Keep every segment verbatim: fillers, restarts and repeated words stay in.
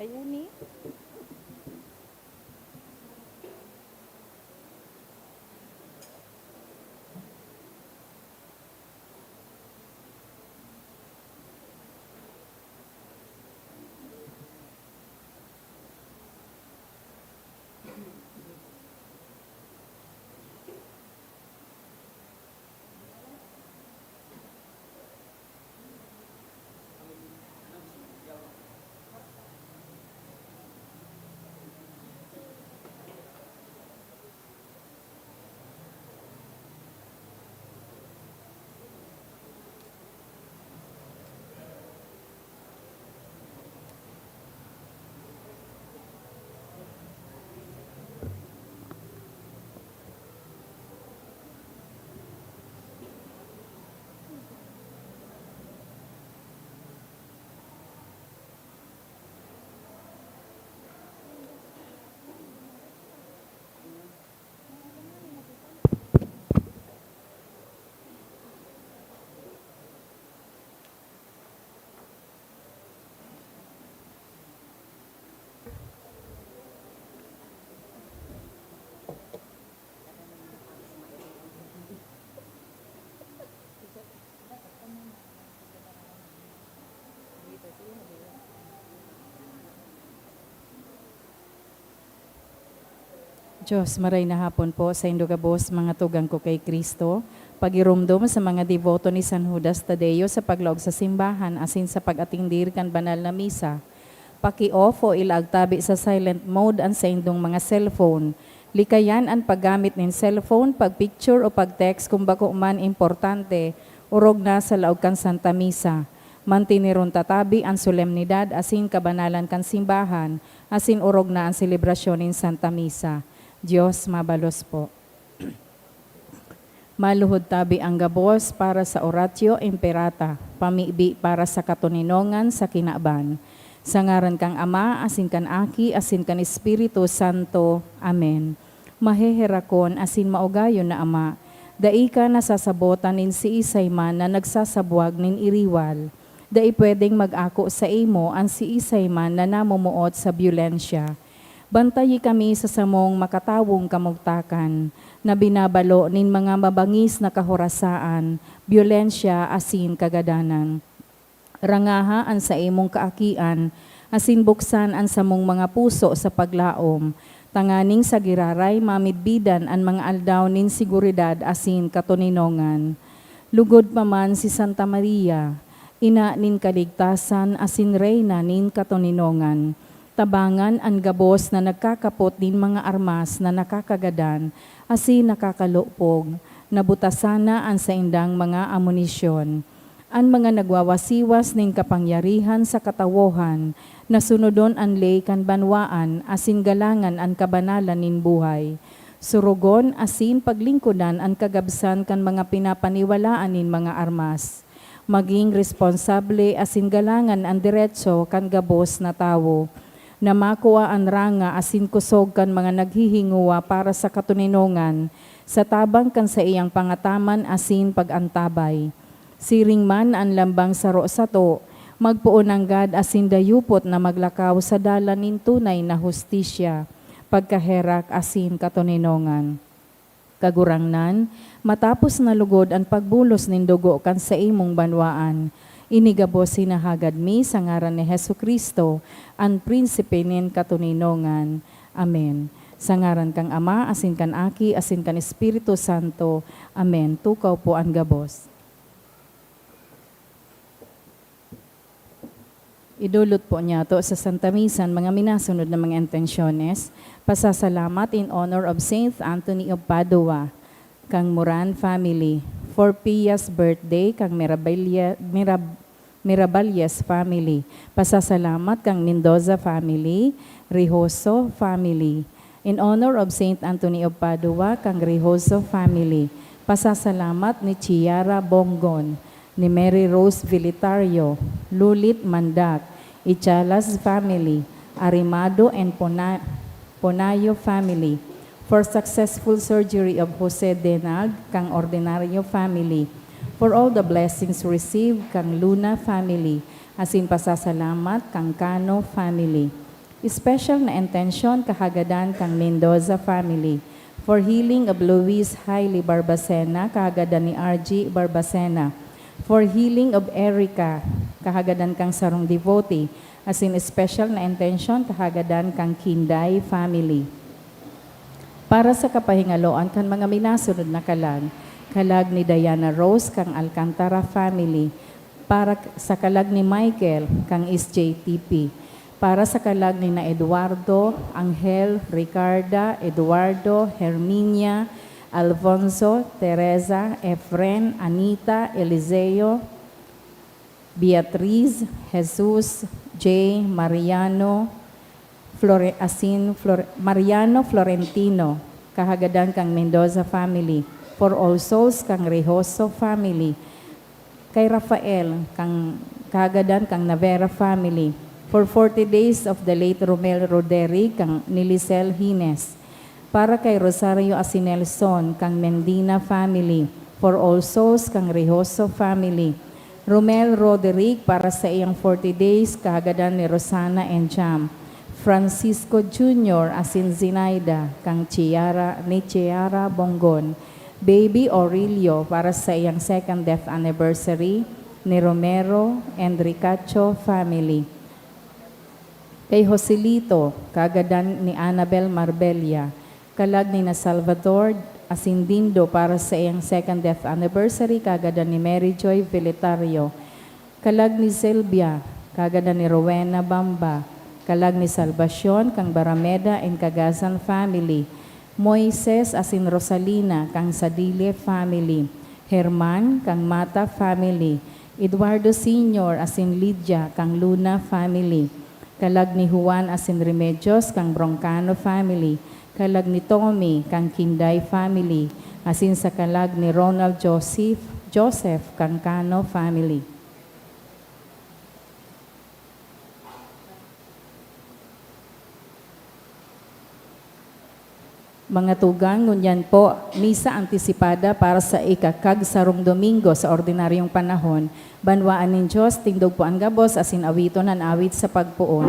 Ayun eh. Diyos, maray na hapon po saindo gabos, mga tugang ko kay Cristo. Pagiromdom sa mga deboto ni San Judas Tadeo sa paglaog sa simbahan asin sa pag-atendir kan banal na misa. Paki-off o ilaag tabi sa silent mode an saindong mga cellphone. Likayan an paggamit nin cellphone, pag-picture o pag-text kun bako man importante, orog na sa laog kan Santa Misa. Manteneron ta tabi an solemnidad asin kabanalan kan simbahan, asin orog na an selebrasyon nin Santa Misa. Dios mabalos po. Maluhod tabi an gabos para sa Oratio Imperata, pamibi para sa katoninongan sa kinaban. Sa ngaran kan Ama, asin kan Aki, asin kan Espiritu Santo. Amen. Maheherakon asin maugayon na Ama, dai ka nasasabotan nin siisay man na nagsasabwag nin iriwal. Dai pwedeng mag-ako saimo an siisay man na namomoot sa byolensya. Bantayi kami sa samong makatawong kamugtakan, na binabalo nin mga mabangis na kahorasaan, byolensya asin kagadanan. Rangaha an saimong kaakian, asin buksan an samong mga puso sa paglaom, tanganing sa giraray mamidbidan an mga aldaw nin seguridad asin katoninongan. Lugod pa man si Santa Maria, Ina nin kaligtasan asin Reyna nin katoninongan, tabangan an gabos na nagkakapot nin mga armas na nakakagadan asin nakakalupog, na butasan na an saindang mga amunisyon. An mga nagwawasiwas nin kapangyarihan sa katawohan, na sunodon an ley kan banwaan asin galangan an kabanalan nin buhay. Surugon asin paglingkodan an kagabsan kan mga pinapaniwalaan nin mga armas. Maging responsable asin galangan an deretso kan gabos na tawo, na makua an ranga asin kusog kan mga naghihingowa para sa katoninongan, sa tabang kan saiyang pangataman asin pag-antabay. Siring man an lambang saro sato, magpoon nanggad asin dayupot na maglakaw sa dalan nin tunay na hustisya, pagkaherak asin katoninongan. Kagurangnan, matapos na lugod an pagbulos nin dugo kan saimong banwaan, ini gabos hinahagad mi sa ngaran ni Jesu-Cristo, an Prinsipe nin katoninongan. Amen. Sa ngaran kan Ama, asin kan Aki, asin kan Espiritu Santo. Amen. Tukaw po an gabos. Idulot po niyato sa Santa Misa an mga minasunod na mga intensyones. Pasasalamat in honor of Saint Anthony of Padua, kang Moran family. For Pia's birthday, kang Mirabella, Mirab-, Miraballes family. Pasasalamat kang Mendoza family, Rijoso family. In honor of Saint Anthony of Padua, kang Rijoso family. Pasasalamat ni Chiara Bongon, ni Mary Rose Vilitario, Lulit Mandak, Ichalas family, Arimado and Pona-, Ponayo family, for successful surgery of Jose Denag kang Ordinario family, for all the blessings received kang Luna family, asin pasasalamat kang Cano family. Special na intensyon kahagadan kan Mendoza family. For healing of Luis Hailey Barbacena, kahagadan ni R G Barbacena. For healing of Erica, kahagadan kan sarong devotee, asin special na intensyon kahagadan kan Kinday family. Para sa kapahingaloan kan mga minasunod na kalag, kalag ni Diana Rose kan Alcantara family, para k-, sa kalag ni Michael kan S J T P, para sa kalag ni na Eduardo, Angel, Ricarda, Eduardo, Herminia, Alfonso, Teresa, Efren, Anita, Eliseo, Beatriz, Jesus, Jay, Mariano, Flore-, asin Flor-, Mariano Florentino, kahagadan kan Mendoza family, for all souls kan Rejoso family, kay Rafael, kan kahagadan kan Navera family, for forty days of the late Romel Roderick kan Nilicel Hines, para kay Rosario asin Nelson kan Mendina family, for all souls kan Rejoso family, Romel Roderick para sa iyang forty days, kahagadan ni Rosana and Jam, Francisco Junior asin Zinaida kan Chiara, ni Chiara Bongon, Baby Aurelio para sa iyang second death anniversary ni Romero and Ricacho family. Kay Joselito, kahagadan ni Annabel Marbella, kalag ni na Salvador asin Dindo para sa iyang second death anniversary, kahagadan ni Mary Joy Veletario, kalag ni Sylvia, kahagadan ni Rowena Bamba, kalag ni Salvacion kan Barameda and Cagasan family, Moises asin Rosalina kan Sadile family, Herman kan Mata family, Eduardo Senior asin Lydia kan Luna family, kalag ni Juan asin Remedios kan Broncano family, kalag ni Tommy kan Kinday family, asin sa kalag ni Ronald Joseph, Joseph kan Cano family. Mga tugang, ngunyan po, misa antisipada para sa ikakagsarong Domingo sa ordinaryong panahon. Banwaan nin Dios, tindog po an gabos asin awiton an awit sa pagpoon.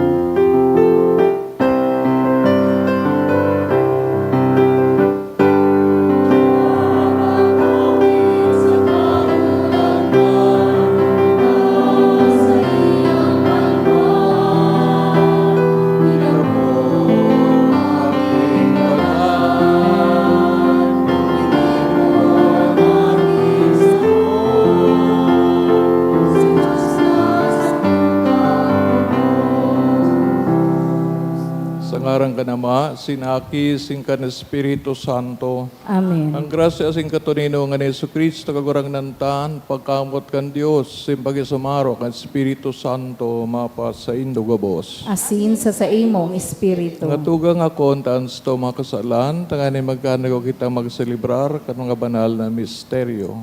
Sa ngaran kan Ama, sin Aki, sin kan Espiritu Santo. Amen. Ang grasya asin katoninongan ni Jesu-Cristo, Kagurangnan ta, an pagkamoot kan Dios, sin pakisumaro kan Espiritu Santo, mapasaindo gabos. Asin sa saimong espiritu. Mga tugang, akoon ta an satong mga kasalan, tanganing magkanagwa kitang magselebrar kan mga banal na misteryo.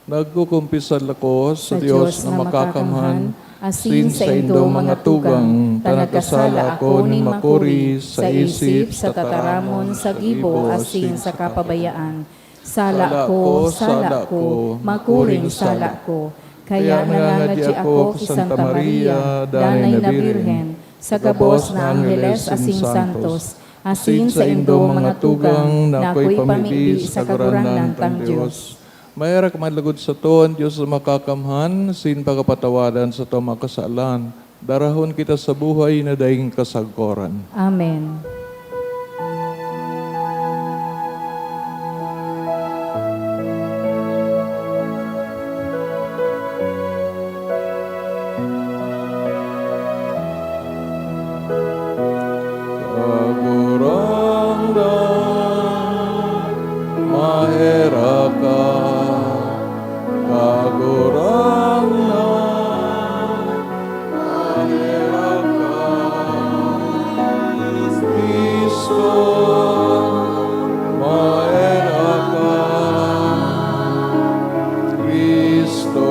Nagkukumpisal ako sa Sa Dios Dios na na makakamhan, makakamhan, asin asin sa saindo, mga tugang, ta nagkasala ako nin makuri sa isip, sa tataramon, sa gibo, asin sa kapabayaan. Sala ko, sala ko, makuring sala ko. Kaya nangangadya ako ki Santa Maria, Danay na Birhen, sa gabos na angheles asin santos, asin saindo mga tugang na akoy pamibi sa Kagurangnan tang Dios. Maherak man logod sato an Dios na makakamhan, asin pakapatawadan sato mga kasalan. Darahon kita sa buhay na daing kasagkoran. Amen. Kagurangnan, maherak ka. Kagurangnan, maherak ka. Cristo, maherak ka. Cristo,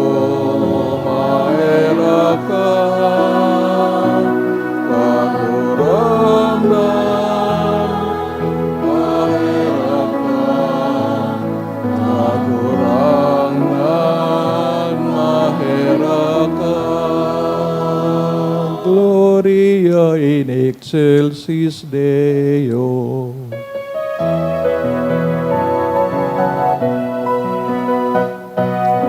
maherak ka. Kagurangnan, maherak ka. Excelsis Deo.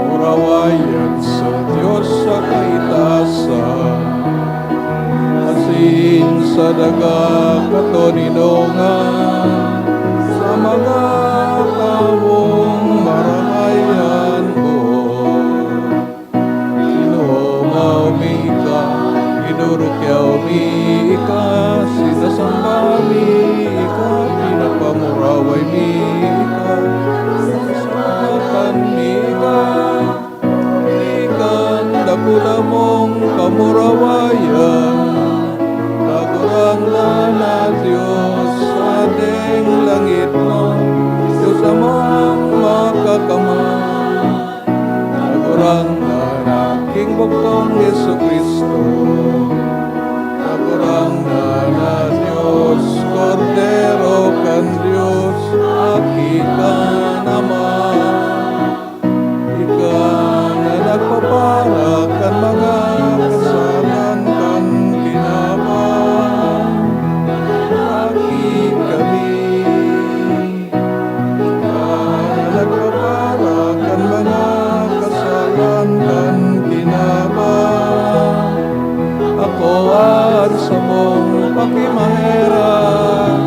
Murawayan sa Dios sa kaitaasan, asin sa daga katoninongan, sa mga tawong marahay an boot. Ginoo, mayo mi ika, ginurukyaw mi ika, sinasamba mi ika, pinapamuraway mi ika, sinasambatan mi ika. Ika an dakula mong kamurawayan, Kagurangnan na Dios sa ating langit na, Dios Amang makakamay. Kagurangnan na King Bugtong Jesu-Cristo, Kagurangnan na Dios, Kordero kan Dios, Aki kan Ama. Ika na nagpapara kan mga kasalan kan kinaban, aki kami. Ika na nagpapara kan mga kasalan kan kinaban, akoa an samong pakimaherak.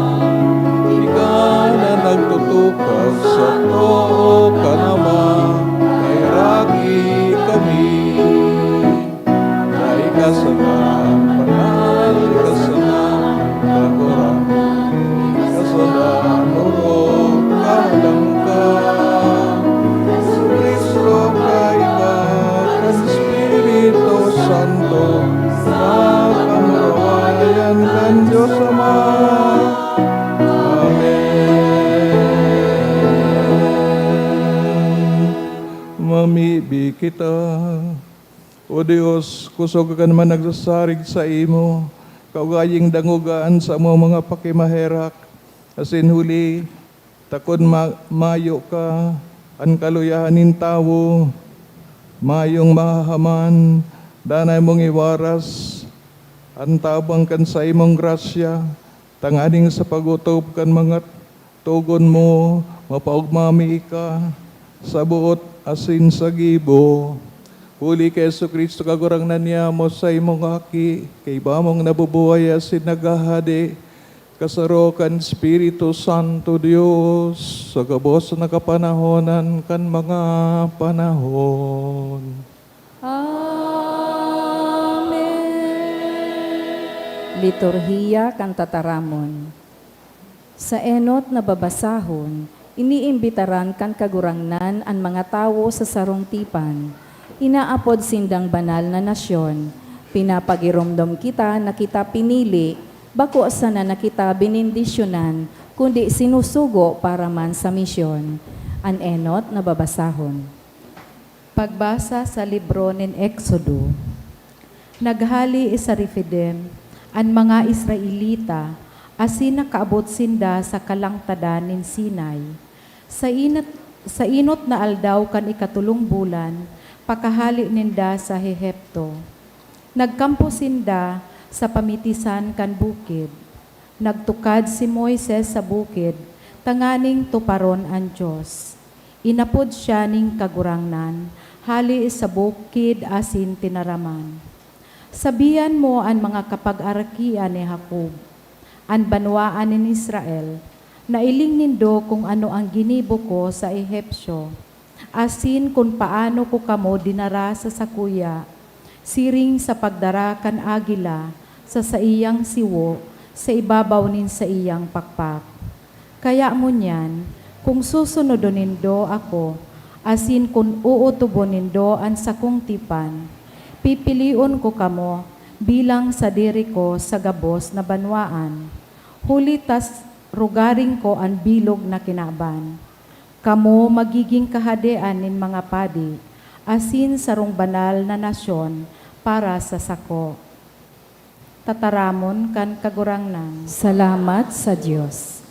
Ika na nagtutukang sa too kan Ama, naheraki kami. Ika sana an banal, ika sana an kagurangnan, ika sana an orog, kahalang ka. Jesu-Cristo, kaiba kan Espiritu Santo, sa kamurawayan kan Dios Ama. Amen. Mamibi kita. O Dios, kusog ka naman nagsasarig saimo, kaugaying dangoga an samong mga pakimaherak, asin huli, takon ma-, mayo ka, an kaluyahan nin tawo, mayong mahahaman, danay mong iwaras an tabang kan saimong grasya, tanganing sa pag-otob kan mga togon mo, mapaogma mi ika sa boot asin sa gibo. Huli ki Jesu-Cristo, Kagurangnan niamo, saimong Aki, kaiba mong nabubuhay asin naghahade, kasaro kan Espiritu Santo, Dios, sa gabos na kapanahonan kan mga panahon. Amen. Liturhiya kan Tataramon. Sa enot na babasahon, iniimbitaran kan Kagurangnan an mga tawo sa sarong tipan. Inaapod sindang banal na nasyon. Pinapagiromdom kita na kita pinili, bako sana na kita benendisyonan, kundi sinusugo para man sa misyon. An enot na babasahon. Pagbasa sa libro nin Exodo. Naghale sa Refidim an mga Israelita asin nakaabot sinda sa kalangtadan nin Sinai. Sa inot, sa inot na aldaw kan ikatolong bulan, pakahale ninda sa Ehipto. Nagkampo sinda sa pamitisan kan bukid. Nagtukad si Moises sa bukid tanganing tuparon an Dios. Inapod siya nin Kagurangnan hale sa bukid asin tinaraman, "Sabihan mo an mga kapagarakian ni Jacob, an banwaan nin Israel, na iling nindo kun ano an ginibo ko sa Ehipcio, asin kun paano ko kamo dinara sa sakuya, siring sa pagdara kan agila sa saiyang siwo sa ibabaw nin saiyang pakpak. Kaya ngunyan, kun susunodon nindo ako, asin kun ootobon nindo an sakong tipan, pipilion ko kamo bilang sadiri ko sa gabos na banwaan, huli ta s-, rogaring ko an bilog na kinaban. Kamo magigin kahadean nin mga padi, asin sarong banal na nasyon para sa sako." Tataramon kan Kagurangnan. Salamat sa Dios.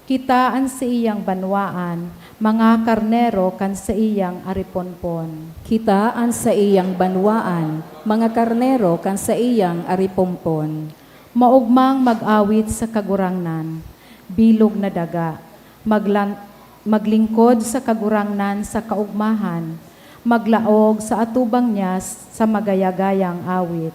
Kita an saiyang banwaan, mga karnero kan saiyang ariponpon. Kita an saiyang banwaan, mga karnero kan saiyang ariponpon. Maogmang mag-awit sa Kagurangnan, bilog na daga. Maglan-, maglingkod sa Kagurangnan sa kaogmahan, maglaog sa atubang niya sa magayagayang awit.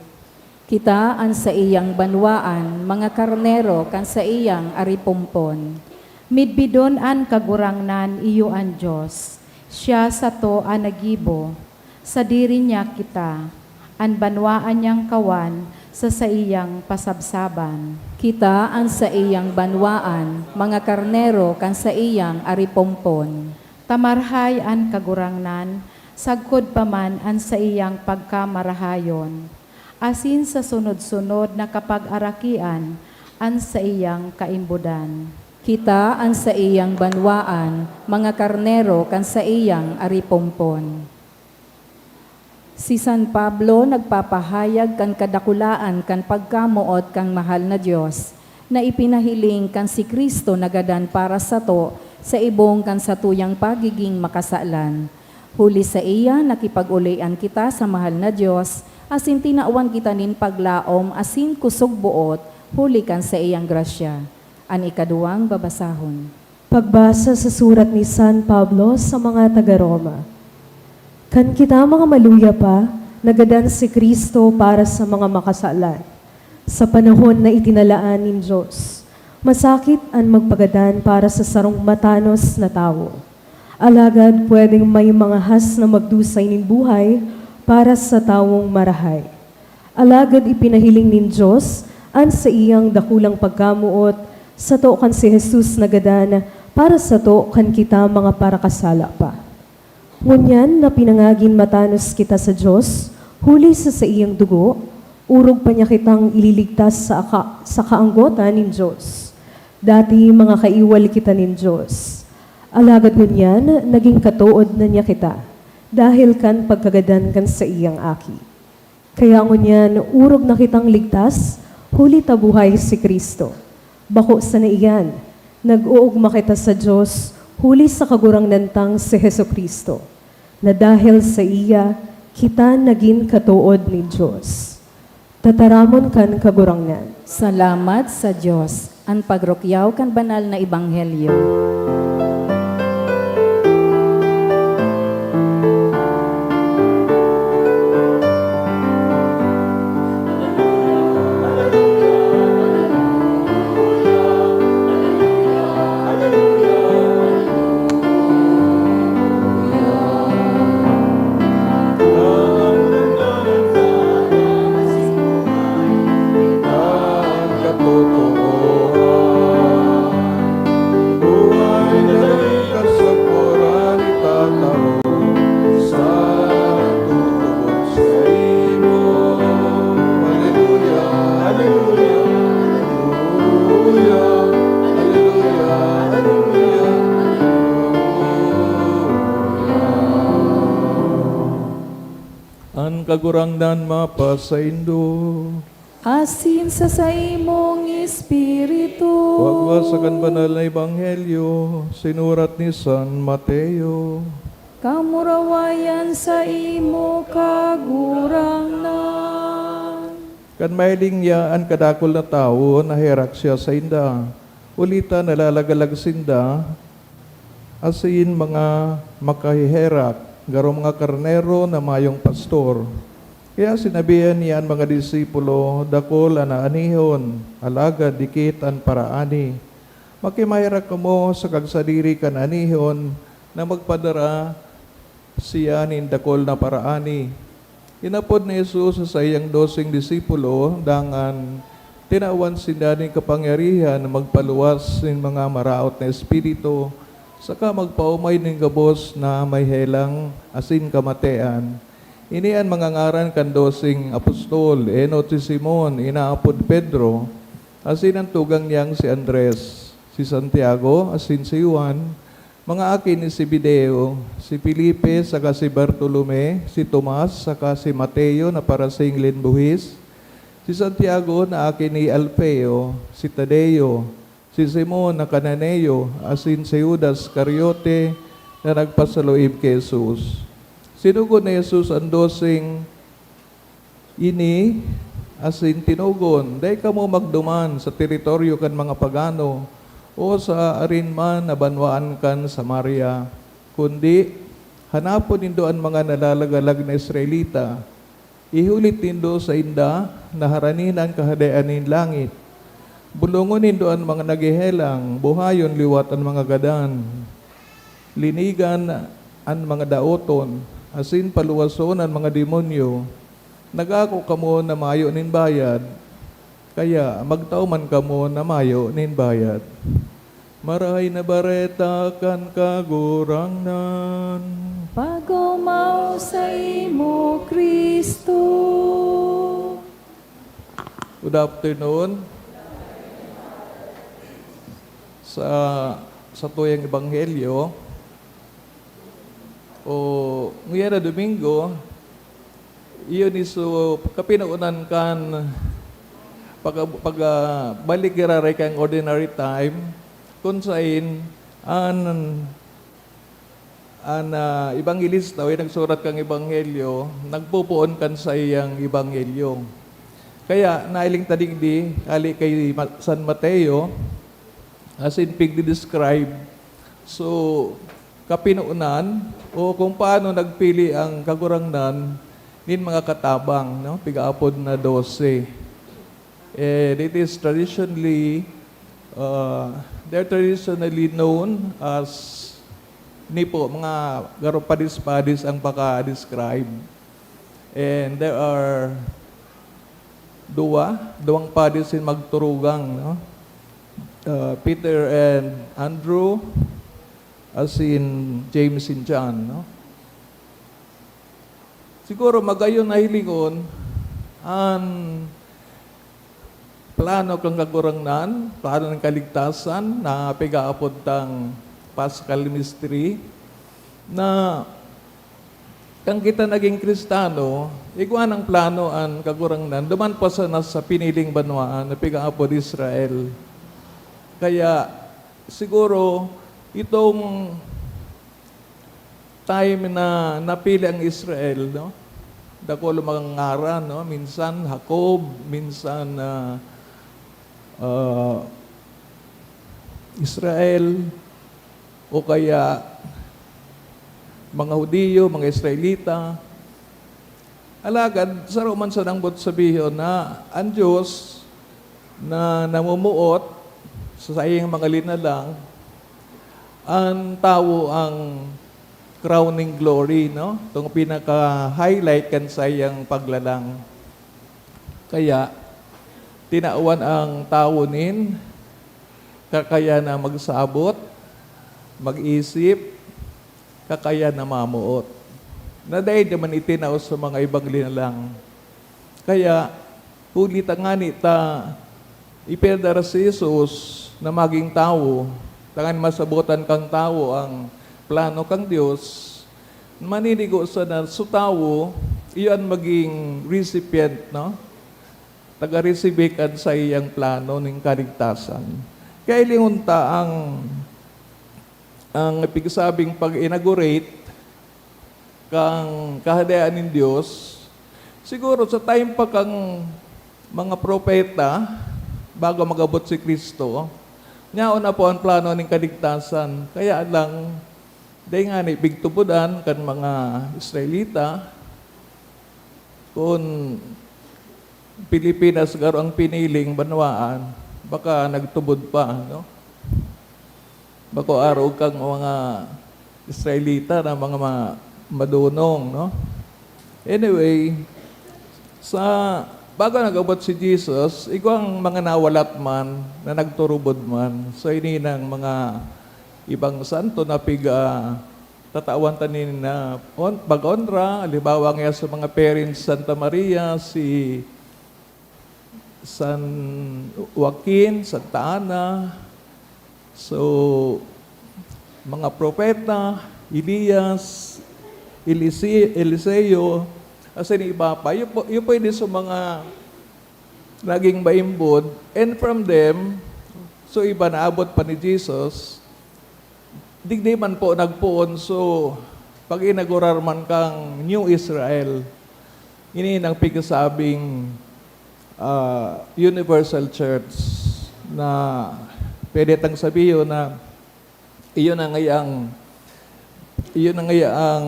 Kita an saiyang banwaan, mga karnero kan saiyang aripompon. Midbidon an Kagurangnan, iyo an Dios. Siya sato an naggibo. Sadiri niya kita, an banwaan niyang kawan sa saiyang pasabsaban. Kita an saiyang banwaan, mga karnero kan saiyang aripompon. Ta marhay an Kagurangnan, sagkod pa man an saiyang pagkamarahayon, asin sa sunod-sunod na kapag-arakian an saiyang kaimbodan. Kita an saiyang banwaan, mga karnero kan saiyang aripompon. Si San Pablo nagpapahayag kan kadakulaan kan pagkamoot kan mahal na Dios, na ipinahiling kan si Cristo nagadan para sato sa ibong kan satuyang pagiging makasalan. Huli saiya, nakipag-ulian kita sa mahal na Dios, asin tinawan kita nin paglaom asin kusog boot huli kan saiyang grasya. An ikaduwang babasahon. Pagbasa sa surat ni San Pablo sa mga taga-Roma. Kan kita mga maluya pa, nagadan si Cristo para sa mga makasalan. Sa panahon na itinalaan nin Dios, masakit an magpagadan para sa sarong matanos na tawo. Alagad pwedeng may mga has na magdusay nin buhay para sa tawong marahay. Alagad ipinahiling nin Dios an saiyang dakulang pagkamoot sato kan si Jesus nagadan para sato kan kita mga parakasala pa. Ngunyan na pinangagin matanos kita sa Dios huli sa saiyang dugo, orog pa niya kitang ililigtas sa aka-, sa kaanggotan nin Dios. Dati mga kaiwal kita nin Dios. Alagad ngunyan, nagin katood na niya kita, dahel kan pagkagadan kan saiyang Aki. Kaya ngunyan, orog na kitang ligtas, huli ta buhay si Cristo. Bako sana iyan, nag-oogma kita sa Dios, huli sa Kagurangnan tang si Jesu-Cristo, na dahel saiya, kita nagin katood nin Dios. Tataramon kan Kagurangnan. Salamat sa Dios. An pagrukyaw kan banal na ebanghelyo. An Kagurangnan mapasaindo. Asin sa saimong espiritu. Pagbasa kan Banal na Ebanghelyo, sinurat ni San Mateo. Kamurawayan saimo, Kagurangnan. Kan mahiling niya an kadakul na tawo, naherak siya sainda. Huli ta nalalagalag sinda asin mga makaheherak, garo mga karnero na mayong pastor. Kaya sinabihan niya an mga disipulo, "Dakul an aanihon, alagad dikit an paraani. Makimaherak kamo sa kagsadiri kan anihon na magpadara siya nin dakul na paraani." Inapod ni Jesus sa saiyang doseng disipulo, dangan tinawan sinda nin kapangyarihan na magpaluwas nin mga maraot na espiritu, saka magpaomay nin gabos na may helang asin kamatean. Ini an mga ngaran kan doseng apostol: enot si Simon, inaapod Pedro, asin an tugang niyang si Andres, si Santiago, asin si Juan, mga aki ni Zebedeo, si Felipe saka si Bartolome, si Tomas saka si Mateo na parasingil nin buhis, si Santiago na aki ni Alfeo, si Tadeo, si Simon na Cananeo, asin si Judas Iscariote na nagpasaluib ki Jesus. Sinugo ni Jesus an doseng ini asin tinugon, "Dai kamo magduman sa teritoryo kan mga pagano o sa arin man na banwaan kan Samaria, kundi hanapon nindo an mga nalalagalag na Israelita. Ihulit nindo sainda na harani na an Kahadean nin langit. Bulongon nindo an mga naghehelang, buhayon liwat an mga gadan, linigan an mga daoton, asin paluwason an mga demonyo. Nagako kamo na mayo nin bayad, kaya magtao man kamo na mayo nin bayad." Marahay na Bareta kan Kagurangnan. Pag-omaw saimo, Cristo. Good afternoon. Sa, sa tuyang ebanghelyo, o ngayon na Domingo, iyon iso kapinonan kan pag-, pag-, ah, balik giraray kan ordinary time, kun sain an, an, ah, ebanghelista o yung nagsurat kan ebanghelyo, nagpupoon kan saiyang ebanghelyo. Kaya, nailing ta digdi, hali kay Ma-, San Mateo, asin pigdi-describe. So, kapinonan o kung paano nagpili ang Kagurangnan nin mga katabang, no? Pigaapod na dose. And it is traditionally, uh, they're traditionally known as, ni po, mga garo padis-padis ang paka-describe. And there are duwa, duwang padis sin magturugang, no? Uh, Peter and Andrew, asin James and John, no? Siguro magayon na hilingon an plano kan Kagurangnan, plano nin kaligtasan na pigaapod tang Paschal Mystery, na kan kita naging Kristiyano, igwa nang plano an Kagurangnan, duman pa sana sa piniling banwaan na pigaapod Israel. Kaya, siguro, itong time na napili ang Israel, no? Dakul ang mga ngaran, no? Minsan Jacob, minsan, ah, ah, Israel, o kaya mga Hudiyo, mga Israelita. Alagad, saro man sanang boot sabihon na an Dios na namumuot sa saiyang mga linalang, an tawo ang crowning glory, no? Itong pinaka-highlight kan saiyang paglalang. Kaya, tinawan ang tawo nin kakayan na magsabot, mag-isip, kakayan na mamoot, na dai naman itinao sa mga ibang linalang. Kaya, huli ta ngani ta ipinadara si Jesus na magin tawo, tanganing masabotan kan tawo ang plano kan Dios, maninigo sana so tawo, iyo an magin recipient, no? Taga-resibi kan saiyang plano nin kaligtasan. Kaya hilingon ta ang, ang pigsabing pag-inaugurate kan Kahadean nin Dios, siguro sa time pa kan mga propeta, bago mag-abot si Cristo, nyaon na po ang plano nin kaligtasan. Kaya lang, dai ngani pigtubodan kan mga Israelita, kun Pilipinas garo ang piniling banwaan, baka nagtubod pa, no? Bako arog kang mga Israelita na mga ma-, madonong, no? Anyway, sa, bago nag-abot si Jesus, igwang mga nawalat man na nagturubod man. So, ini nang mga ibang santo na piga-, tatawan ta nin, ah, on-, pag-onra, halimbawa nga sa mga parents Santa Maria, si San Joaquin, Santa Ana, so, mga propeta, Elias, Elise-, Eliseo, asin iba pa. Yun po, yun po yun sa mga naging maimbod. And from them, so iba naabot pa ni Jesus, digdi man po nagpoon, so pag-inagurar man kang New Israel, ini nang pigsabing, ah, universal church na pwede tang sabihon na iyon ang iyang, iyon ang iyang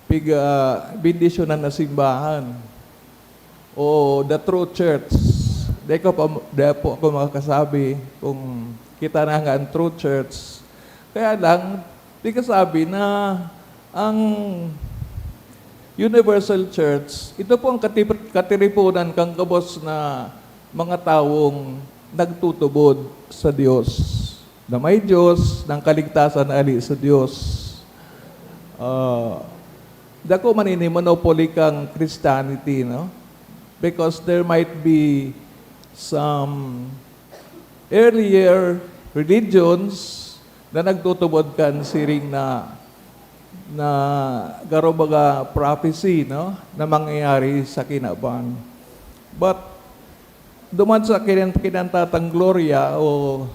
piga-, bendisyonan na simbahan o the true church. Di ko pa, di po ako makakasabi kung kita na nga ang true church. Kaya lang, di ka sabi na ang universal church, ito po ang katip-, katiriponan kang gabos na mga tawong nagtutubod sa Diyos, na may Diyos, ng kaligtasan na ali sa Diyos. Ah, dako man ini monopoly kang Christianity, no? Because there might be some earlier religions na nagtutubod kan siring na, na garo baga prophecy, no, na mangyayari sa kinaban. But duman sa kinan-, kinantatang gloria o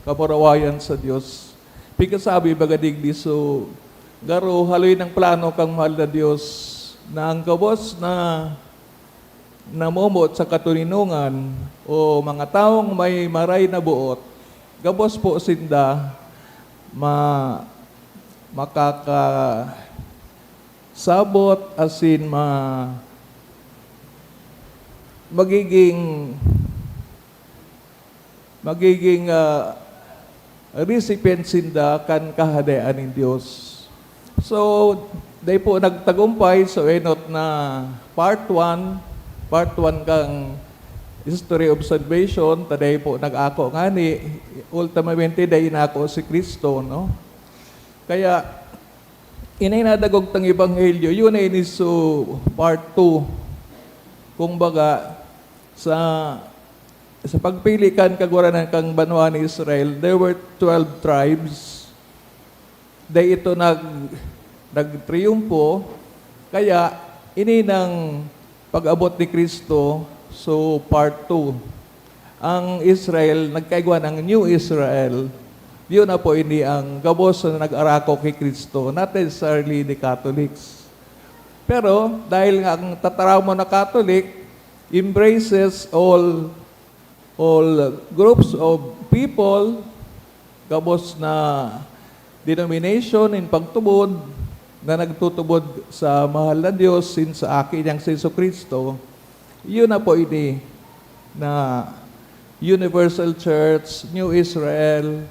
kamurawayan sa Diyos, pigkasabi baga digdi, so, garo haloy ng plano kang mahal na Diyos na ang gabos na namomoot sa katoninongan o mga tawong may maray na boot, gabos po sinda ma-, makakasabot asin ma-, magiging magiging, ah, recipient sinda kan Kahadean nin Dios. So, dai po nagtagumpay, so enot na part one, part one kan history of salvation, ta dai po nag-ako ngani, ultimamente dai inako si Cristo, no? Kaya, ini nadagog tang ebanghelyo, yun na ini, so part two. Kumbaga, sa Sa pagpili kan kagurangnan kan banwa ni Israel, there were twelve tribes. Dai ito nag-, nagtriyumpo, kaya ini nang pag-abot ni Cristo, so part two. Ang Israel, nagkaigwa ng New Israel, yun na po ini ang gabos na nag-arako ki Cristo, not necessarily the Catholics. Pero dahil nga ang tataramon na Catholic embraces all all groups of people, gabos na denomination in pagtubod na nagtutubod sa mahal na Dios sin sa Aki niyang si Jesu-Cristo, iyo na po ini na Universal Church, New Israel,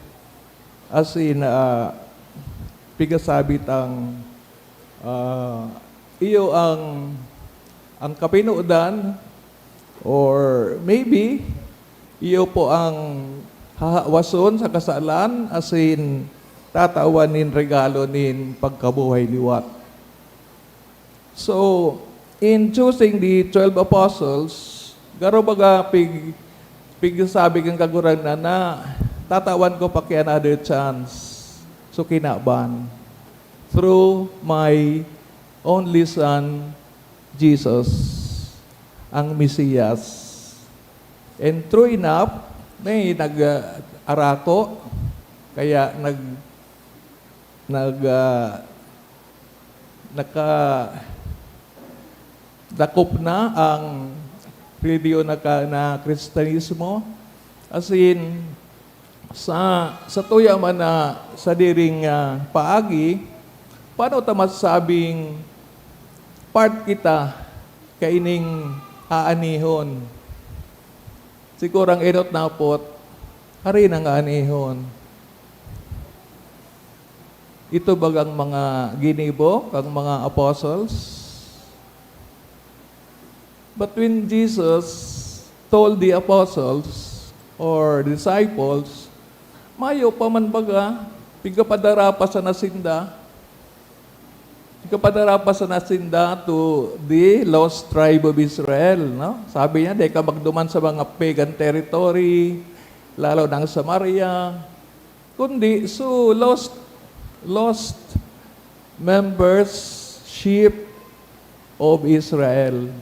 as in, ah, pigasabi tang, ah, iyo ang, ang kapinodan Or maybe, iyo po ang hahawason sa kasalan asin tatawan nin regalo nin pagkabuhay liwat. So, in choosing the twelve apostles, garo baga pig-, pigsabi kan Kagurangnan na tatawan ko pa ki another chance. So, kinaban. Through my only Son, Jesus, ang Mesiyas. And true enough, may nag, ah, arako, kaya nag-, nag, ah, naka-, dakop na ang relihiyon na ka-, na Kristiyanismo. As in, Sa, sa tuya man na sadiring, ah, paagi, paano ta masasabing part kita kaining aanihon? Siguro ang enot na apot, hari nang aanihon. Ito bagang mga ginibo kang mga apostles? But when Jesus told the apostles or disciples, mayo pa man baga, pigapadara pa sana sinda. Pigapadara pa sana sinda to the lost tribe of Israel, no? Sabi niya, "Dai ka magduman sa mga pagan territory, lalo na ang Samaria." Kundi, so, lost, lost members, sheep of Israel.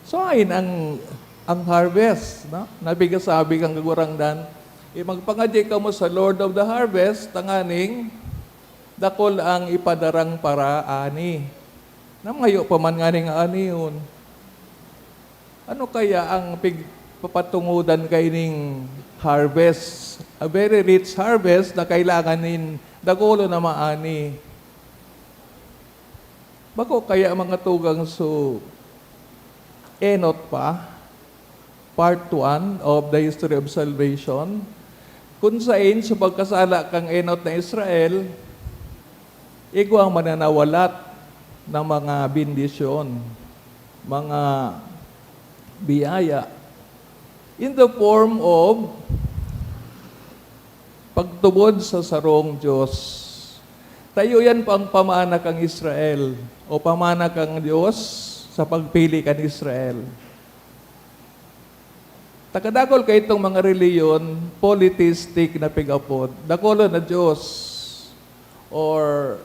So, ain ang, ang harvest, no? Nabigasabi kan Kagurangnan, "Magpangadyi kamo sa Lord of the harvest, tanganing dakul ang ipadarang paraani." Namayo pa man nganing aanihon. Ano kaya ang pigpapatungodan kaining harvest? A very rich harvest na kailangan nin dakolo na maani. Bako kaya, mga tugang, so enot pa, part one of the history of salvation, kun saen sa pagkasala kan enot na Israel, igwang mananawalat ng mga bendisyon, mga biyaya, in the form of pagtubod sa sarong Dios. Ta iyo yan pang pamana kan Israel, o pamana kan Dios sa pagpili kan Israel. Ta kadakul kaitong mga relihiyon, polytheistic na pig-apod, dakolo na Dios, or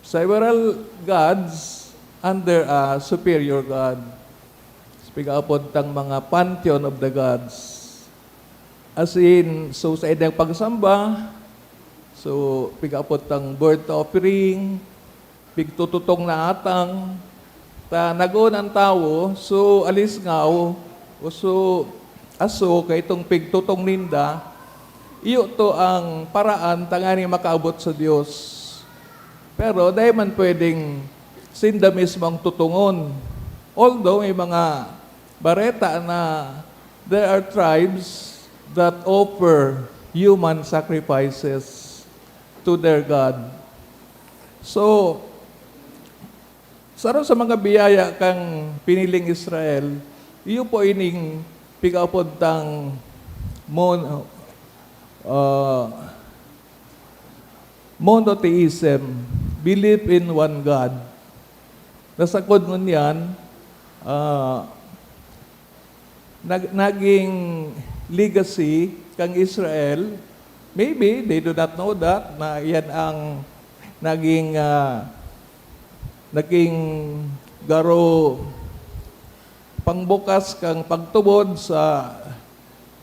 several gods under a superior God. Pig-apod tang mga pantheon of the gods. As in, so sa idang pagsamba, so pig-apod tang burnt offering, pigtututong na atang, ta nagon an tawo, so alisngaw, o so aso, kaitong pigtutong ninda, iyo to ang paraan tanganing makaabot sa Dios. Pero dai man pwedeng sinda mismo ang tutungon. Although may mga bareta na there are tribes that offer human sacrifices to their God. So, saro sa mga biyaya kan piniling Israel, iyo po ining pig-apod tang mon-, ah, monotheism, belief in one God. Na sagkod ngunyan, ah, nag-, naging legacy kan Israel. Maybe they do not know that, na yan ang naging, ah, naging garo pangbukas kan pagtubod sa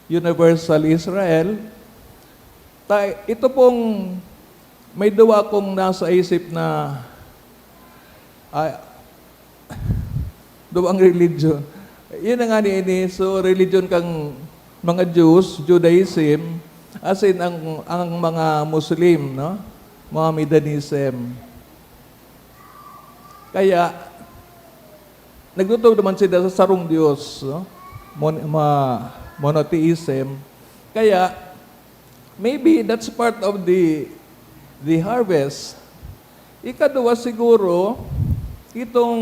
Universal Israel. Ta-, ito pong may duwa kong nasa isip na, ah, duwang religion. Yun na nga ni ini. So, religion kang mga Jews, Judaism, as in ang, ang mga Muslim, no? Mohammedanism. Kaya, nagtutubod naman sila sa sarong Dios, no? Mon-, ma-, monotheism. Kaya, maybe that's part of the, the harvest. Ikaduwa siguro, itong,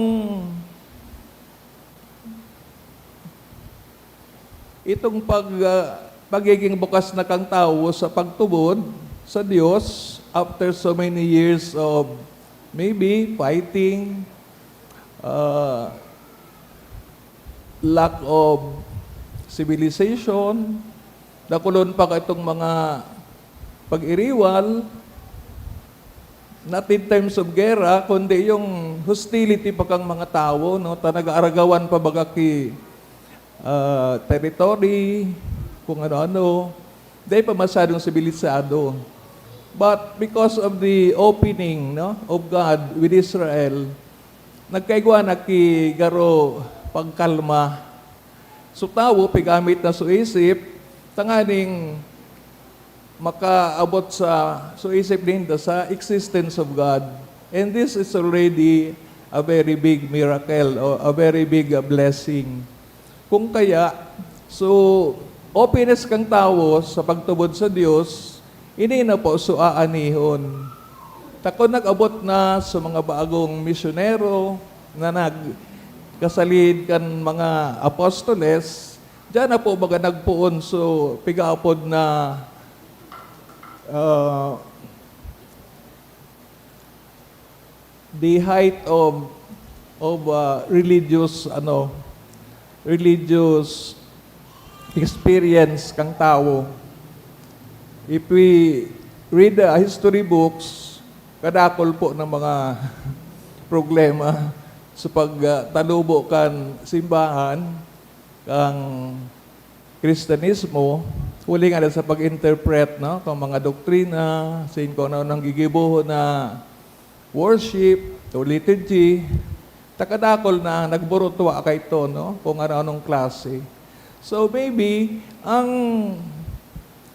itong pag-, ah, pagiging bukas na kang tawo sa pagtubod sa Dios after so many years of maybe fighting, ah, lack of civilization, dakulon pa ka itong mga pag-iriwal, not in terms of gera, kundi yung hostility pa kang mga tawo, no? Ta nag-aaragawan pa baga ki, ah, territory, kung ano-ano. Dai pa masyadong sibilisado. But because of the opening, no, of God with Israel, nagkaigwa na ki garo pagkalma. So, tawo, pigamit na so isip, tanganing makaabot sa, so isip ninda sa existence of God. And this is already a very big miracle or a very big, uh, blessing. Kung kaya, so, openness kang tawo sa pagtubod sa Dios, ini na po so aanihon. Ta kun nag-abot na sa mga bagong misyonero na nagkasalid kan mga apostoles, diyan na po baga nagpoon so pigaapod na, ah, the height of, of, ah, religious, ano, religious experience kang tawo. If we read the history books, kadakol po ng mga problema sa pag, ah, talubo kan simbahan, kan Kristiyanismo, huli nga sa pag-interpret, no, kan mga doktrina, sin kung ano nang gigibohon na worship o liturgy. Takadakol na nagburutwa kaito, no? Kung ano-anong klase. So, maybe, ang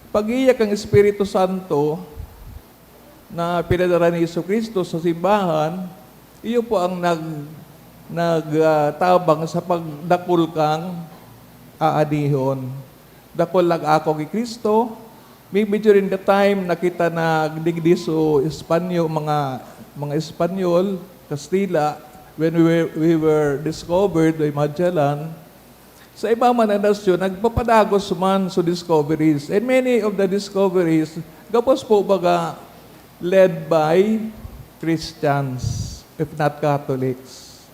pag-iya kan Espiritu Santo na pinadara ni Jesu-Cristo sa simbahan, iyo po ang nag-, nag-, ah, tabang sa pagdakul kang aanihon. Dakul nag-ako ki Cristo. Maybe during the time na kita nagdigdi so Espanyo, mga, mga Espanyol, Kastila, when we were, we were discovered by Magellan, sa iba man na nasyon, nagpapadagos man so discoveries. And many of the discoveries, gabos po baga led by Christians, if not Catholics.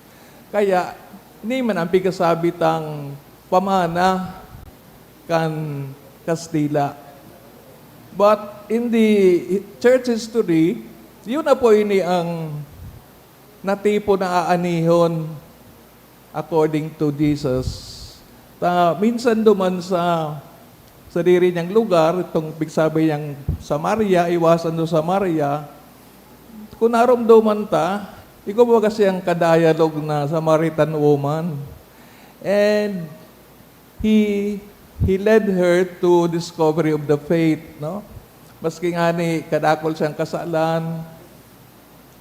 Kaya, ini man ang pigkasabi tang pamana kan Kastila. But in the church history, yun na po ini ang natipon na aanihon according to Jesus. Ta, minsan duman sa sadiri niyang lugar, itong pigsabi niyang Samaria, iwasan do Samaria, kung naromdoman ta, igwa baga siyang ka-dialogue na Samaritan woman. And he, he led her to discovery of the faith, no? Maski ngani kadakol siyang kasalan,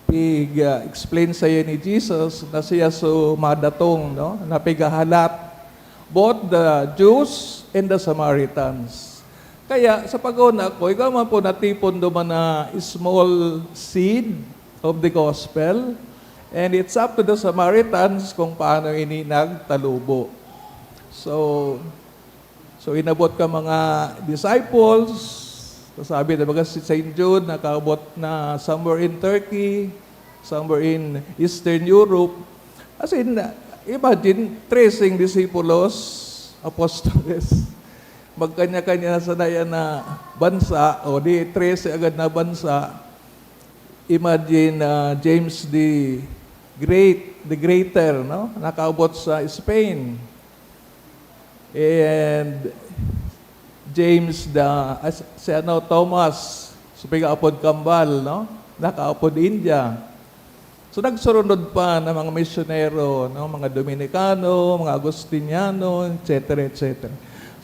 pig-, ah, explain saiya ni Jesus na siya so madatong, no? Na pighahalat, both the Jews and the Samaritans. Kaya, sa pagkauna ko, igwa man po natipon duman na small seed of the gospel, and it's up to the Samaritans kung paano ini nagtalubo. So, so inabot ka mga disciples, sabi na baga si Saint Jude, nakaabot na somewhere in Turkey, somewhere in Eastern Europe. As in, imagine, treseng disipulos, apostoles. Magkanya-kanya na sana yan na bansa, o di, trese agad na bansa. Imagine, ah, James the Great, the Greater, no? Nakaabot sa Spain. And James the, ah, si ano, Thomas, so pigaapod Kambal, no? Nakaapod India. So, nagsurunod pa na mga misyonero, no? Mga Dominicano, mga Agustiniano, et cetera, et cetera.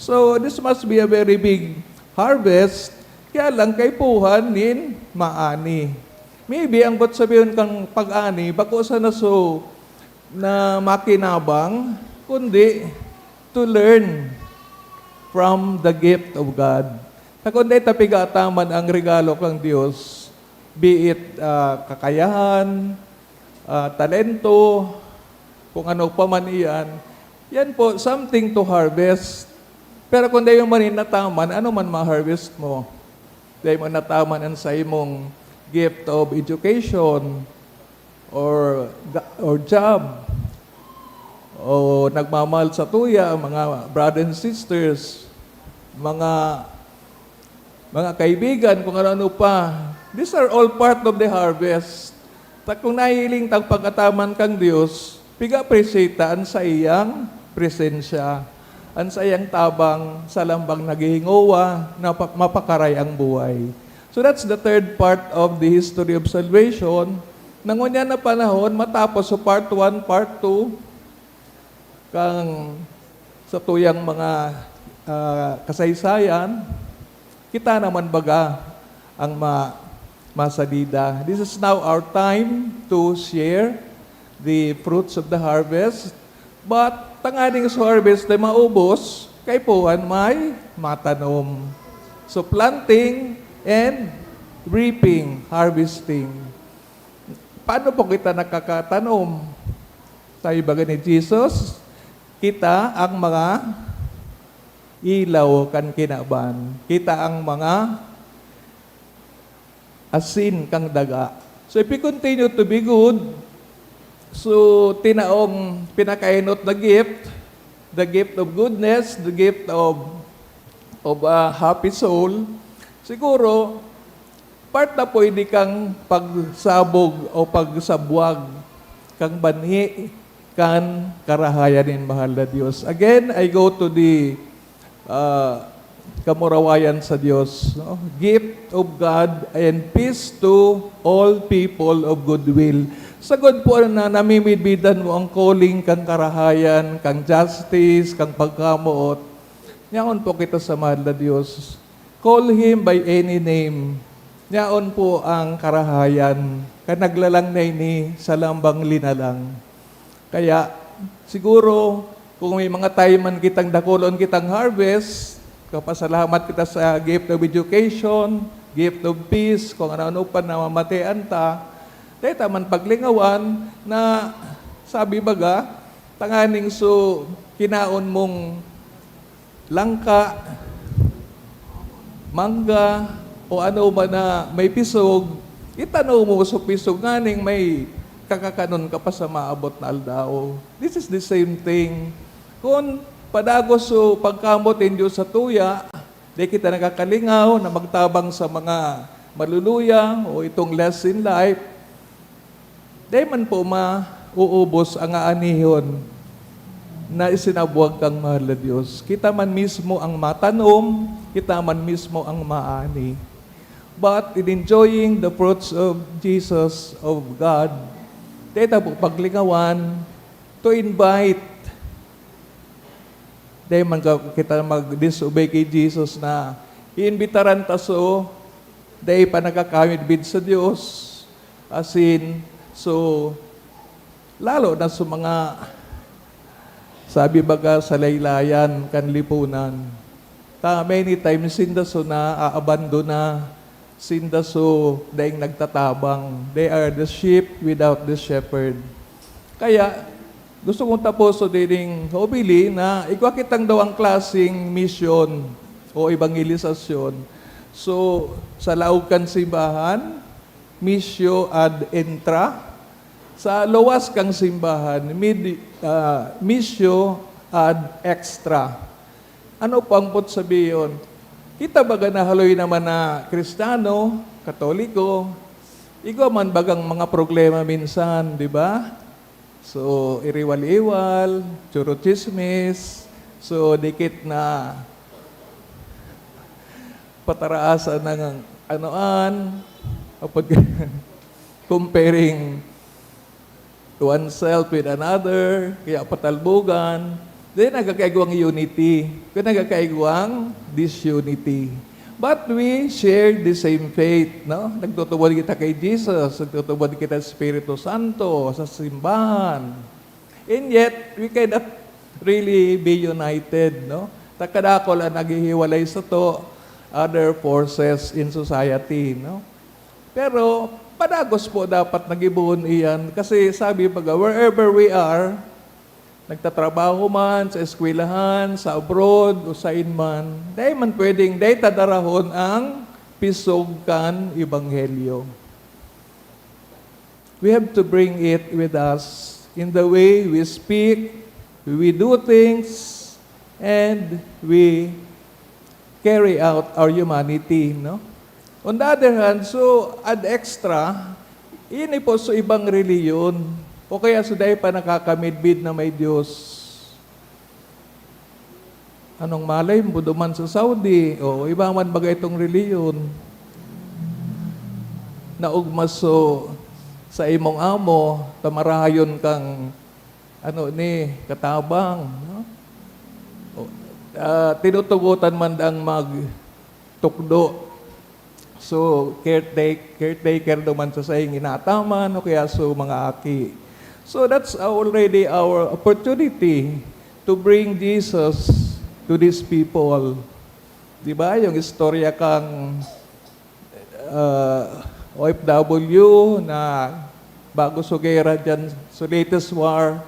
So, this must be a very big harvest. Kaya lang, kaipuhan nin maani. Maybe, ang ba't sabihon kang pag-ani, bako sana so na makinabang, kundi to learn from the gift of God. Na kundi ta pigataman ang regalo kang Dios, be it, ah, kakayahan, ah, talento, kung ano pa man iyan, yan po, something to harvest. Pero kung dai mo man nataman, ano man ma-harvest mo? Dai mo nataman an saimong gift of education or ga-, or job, o nagmamahal sa tuya, mga brothers and sisters, mga, mga kaibigan, kung ano-ano pa. These are all part of the harvest. Ta kung nahihiling tang pagkataman kang Dios, piga-appreciate ta an saiyang presensya, an saiyang tabang sa lambang naghihingowa na pa-, mapakaray ang buhay. So that's the third part of the history of salvation. Na ngunyan na panahon, matapos sa part one, part two, kang sa tuyang mga, ah, kasaysayan, kita naman baga ang ma-, masalida. This is now our time to share the fruits of the harvest. But tanganing sa harvest na maubos, kaipuhan may matanom. So, planting and reaping, harvesting. Paano po kita nakakatanom? Sabi baga ni Jesus, kita ang mga ilaw kan kinaban. Kita ang mga asin kan daga. So, if we continue to be good, so, tinaong pinakaenot na gift, the gift of goodness, the gift of, of a happy soul, siguro, part na pwede kang pagsabog o pagsabwag kang banhi kan karahayan nin mahal na Dios. Again, I go to the, ah, kamurawayan sa Dios, no? Gift of God and peace to all people of good will. Sagkod po na namimidbidan mo ang calling kang karahayan, kang justice, kang pagkamoot, yaon po kita sa mahal na Dios. Call Him by any name. Yaon po ang karahayan, kan naglalang na ini sa lambang linalang. Kaya, siguro, kung may mga tayo man kitang dakulon kitang harvest, kapasalamat kita sa gift of education, gift of peace, kung ano-ano pa na mamatean ta, dahil ta man paglingawan na, sabi baga, tanganing so kinaon mong langka, mangga, o ano man na may pisog, itano mo sa pisog nganing may kakakanon ka pa sa maabot na aldaw. This is the same thing. Kun padagos so pagkamot nin Dios sa tuya, di kita nakakalingaw na magtabang sa mga maluluya o itong less in life, di man po mauubos ang aanihon na isinabwag kang mahal na Dios. Kita man mismo ang matanom, kita man mismo ang maani. But in enjoying the fruits of Jesus, of God, dito po paglingawan to invite. Dahil man ka, kita mag-disobey kay Jesus na iimbitaran ta so, dahil pa nagkakamidbid sa Dios. Asin, so, lalo na sa mga, sabi baga, sa laylayan kan lipunan. Ta, many times, sinda so naaabandona, sinda so daing nagtatabang. They are the sheep without the shepherd. Kaya, gusto kong taposo dining hobili na igwa kitang daw ang klaseng misyon o evangelisasyon. So, sa laog kan simbahan, missio ad intra. Sa luwas kan simbahan, mid-, ah, missio ad extra. Ano po ang pot sabihon? Kita baga na haloy naman na Kristiyano, Katoliko, igwa man bagang mga problema minsan, di ba? So, iriwal-iwal, churochismis, so, dikit na pataraasan ng anoan, apod comparing oneself with another, kaya patalbogan, then nagkakaigwang unity, kaya nagkakaigwang disunity. But we share the same faith, no? Nagtutubod kita kay Jesus, nagtutubod kita sa Espiritu Santo, sa simbahan. And yet, we cannot really be united, no? Takadakol ang naghihiwalay sa to, other forces in society, no? Pero padagos po dapat nagibohon iyan. Kasi sabi baga, wherever we are, nagtatrabaho man, sa eskwelahan, sa abroad, o sain man, dai man pwedeng dai ta darahon ang pisog kan Ebanghelyo. We have to bring it with us in the way we speak, we do things, and we carry out our humanity, no? On the other hand, so ad extra, ini po so ibang reliyon, o kaya so dai pa nakakamidbid na may Dios. Anong malay mo, duman sa Saudi, o iba man baga itong reliyon, naugma so sa imong amo, ta marahayon kang, ano ni, katabang, no? O, ah, tinutugotan man ang magtukdo. So, caretake-, caretaker duman sa saing inaataman o kaya so mga aki. So, that's already our opportunity to bring Jesus to these people. Di ba? Yung istorya kang, ah, O F W na bago so gera dyan, so latest war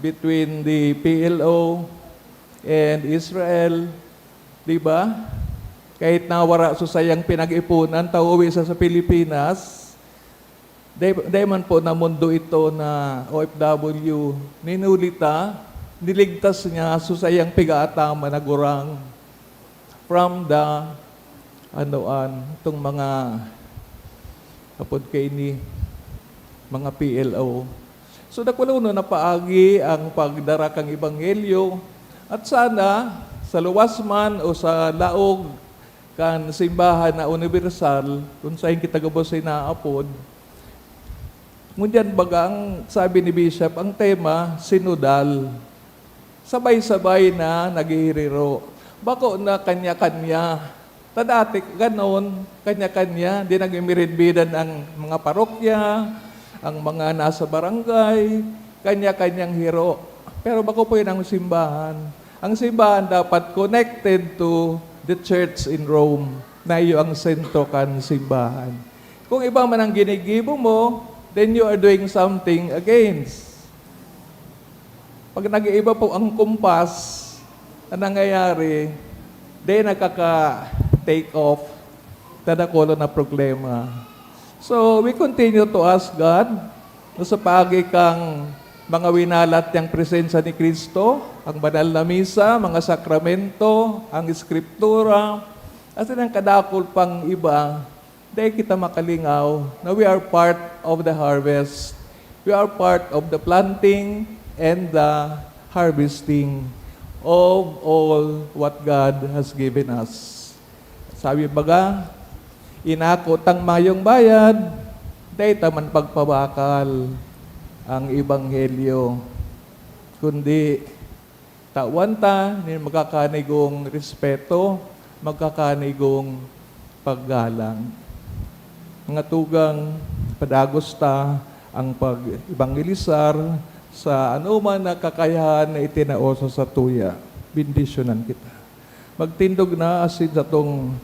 between the P L O and Israel, di ba? Kahit nawara so sayang pinag-ipunan, ta uwi sa, sa Pilipinas, dai, dai man po namundo ito na O F W. Ninuli ta, niligtas niya so sayang pigaataman na gurang from the, ano, an, itong mga, apod kaini, mga P L O. So, dakulanon na paagi ang pagdara kan Ebanghelyo, at sana, sa luwas man o sa laog kan simbahan na unibersal, kung sain kita gabos inaapod, Ngunyan baga ang sabi ni Bishop, ang tema, sinodal. Sabay-sabay na naghihiriro. Bako na kanya-kanya. Ta dati, ganon, kanya-kanya. Di nagmimiridbidan ang mga parokya, ang mga nasa barangay, kanya-kanyang hiro. Pero bako po yun ang simbahan. Ang simbahan dapat connected to the church in Rome, na iyo ang sentro kan simbahan. Kung iba man ang ginigibo mo, then you are doing something against. Pag nag-iiba po ang kumpas, ang nangyayari, di nakaka-take off, tadakulo na problema. So, we continue to ask God na sa paagi kang mga winalat niyang presensya ni Cristo, ang banal na misa, mga sakramento, ang eskriptura, at ang kadakul pang iba, dai kita makalingaw na we are part of the harvest. We are part of the planting and the harvesting of all what God has given us. Sabi baga, inako tang mayong bayad, dai ta man pagpabakal ang ebanghelyo, kundi tawan ta nin magkakanigong respeto, magkakanigong paggalang. Mga tugang, padagos ta ang pag-ebangelisar sa anoman na kakayahan na itinao sa satuya. Bendisyonan kita. Magtindog na asin satong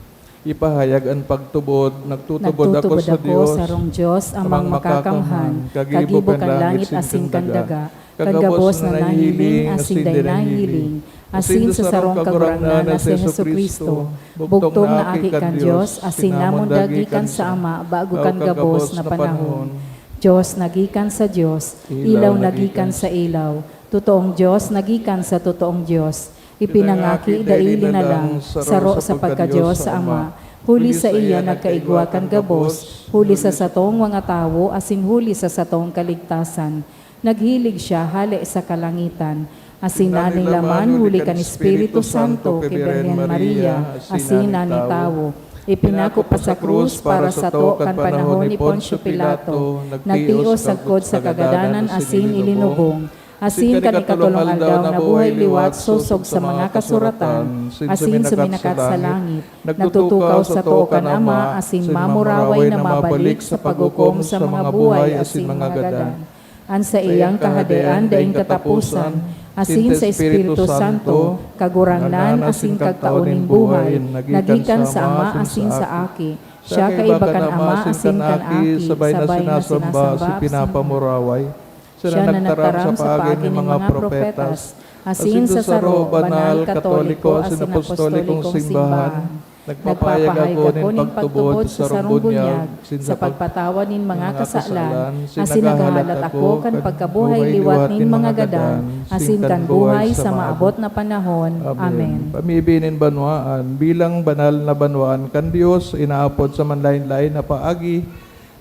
ipahayag an pagtubod. Nagtutubod ako Nagtutubod sa ako Dios, sarong Dios, Amang Amang Makakamhan, Makakamhan, Kagibo Kagibo kan kan langit langit asin asin kan daga, daga, kan kan gabos gabos na na nahihiling nahihiling asin asin dai dai nahihiling, nahihiling, asin asin sa sa sarong sarong Kagurangnan Kagurangnan na na si si Jesu-Cristo, Jesu-Cristo, bugtong bugtong na na Aki Aki kan kan Dios, Dios, asin asin namon namon dagi dagi kan kan sa Ama, Ama, bago bago kan kan gabos gabos na na panahon. panahon. Dios na gikan sa Dios, Ilaw ilaw na na gikan gikan sa sa ilaw, totoong Dios na gikan sa totoong Dios. Ipinangaki, Ipinangaki daili daili na na lang, lang, saro saro sa sa pagka-Dios pagka-Dios sa sa Ama, Ama. Huli Huli sa saiya saiya nagkaigwa nagkaigwa kan kan gabos, gabos, huli sa huli sa satong mga tawo, asin huli sa satong kaligtasan. Naghilig siya hale sa kalangitan, asin Sinanilaman nanilaman huli huli kan kan Espiritu Santo ki Birhen Maria, asin nani tawo. Ipinako pa sa krus para sato kan panahon ni Poncio Pilato, nagtios sagkod sa kagadanan asin ilinubong, asin kan ikatolong aldaw nabuhay liwat sosog sa mga kasuratan, asin suminakat sa langit, nagtutukaw sato kan Ama asin mamuraway na mabalik sa paghukom sa mga buhay asin mga gadan. An saiyang kahadean daing kataposan, asin sa Espiritu Santo, Kagurangnan asin Kagtao nin buhay, na gikan sa Ama asin sa Aki. Siya kaiba kan Ama asin kan Aki, sabay na sinasamba asin pinapamuraway. Siya na nagtaram sa paagi nin mga propetas, asin sa saro, banal, katoliko, asin apostolikong simbahan. Nagpapahayag ako nin pagtubod sa sarong bunyag sa pagpatawad nin mga kasalan, asin naghahalat ako kan pagkabuhay liwat nin mga gadan, asin kan buhay sa maabot na panahon. Amen. Pamibi nin banwaan, bilang banal na banwaan kan Dios, inaapod sa manlaen-laen na paagi,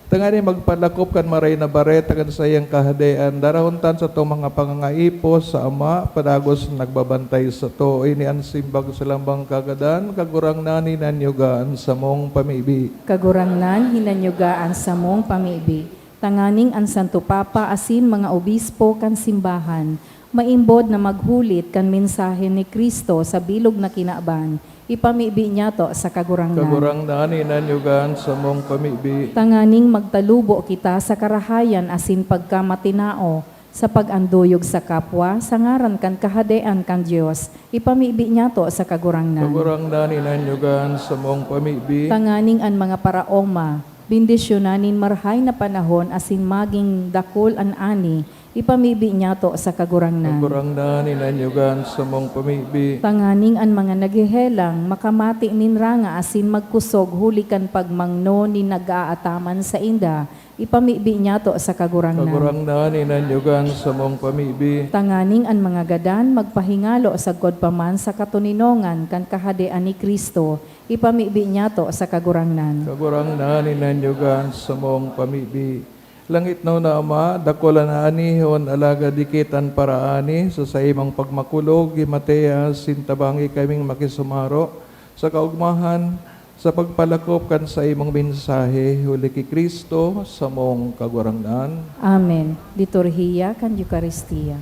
tanganing magpalakop kan Maray na Bareta kan saiyang Kahadean, darahon ta an satong mga pangangaipo sa Ama, padagos na nagbabantay sato. Ini an simbag sa lambang kagadan, Kagurangnan, hinanyuga an samong pamibi. Kagurangnan, hinanyuga an samong pamibi. Tanganing an Santo Papa asin mga obispo kan simbahan maimbod na maghulit kan mensahe ni Cristo sa bilog na kinaban, ipamibi niyato sa Kagurangnan. Kagurangnan, hinanyuga an samong pamibi. Tanganing magtalubo kita sa karahayan asin pagkamatinao, sa pag-anduyog sa kapwa, sa ngaran kan Kahadean kan Dios, ipamibi niyato sa Kagurangnan. Kagurangnan, hinanyuga an samong pamibi. Tanganing an mga paraoma, bendisyonan nin marahay na panahon asin magin dakul an ani, ipamibi niyato sa Kagurangnan. Kagurangnan, hinanyuga an samong pamibi. Tanganing an mga naghehelang makamati nin ranga asin magkusog huli kan pagmangno nin nag-aataman sainda, ipamibi niyato sa Kagurangnan. Kagurangnan, hinanyuga an samong pamibi. Tanganing an mga gadan magpahingalo sagkod pa man sa katoninongan kan Kahadean ni Cristo, ipamibi niyato sa Kagurangnan. Kagurangnan, hinanyuga an samong pamibi. Langitnon na Ama, dakul an anihon, alagad dikit an paraani. Sa saimong pagmakulog, himati asin tabangi kaming makisumaro sa kaogmahan Sa pagpalakop kan saimong mensahe, huli ki Cristo, samong Kagurangnan. Amen. Liturhiya kan Eukaristia.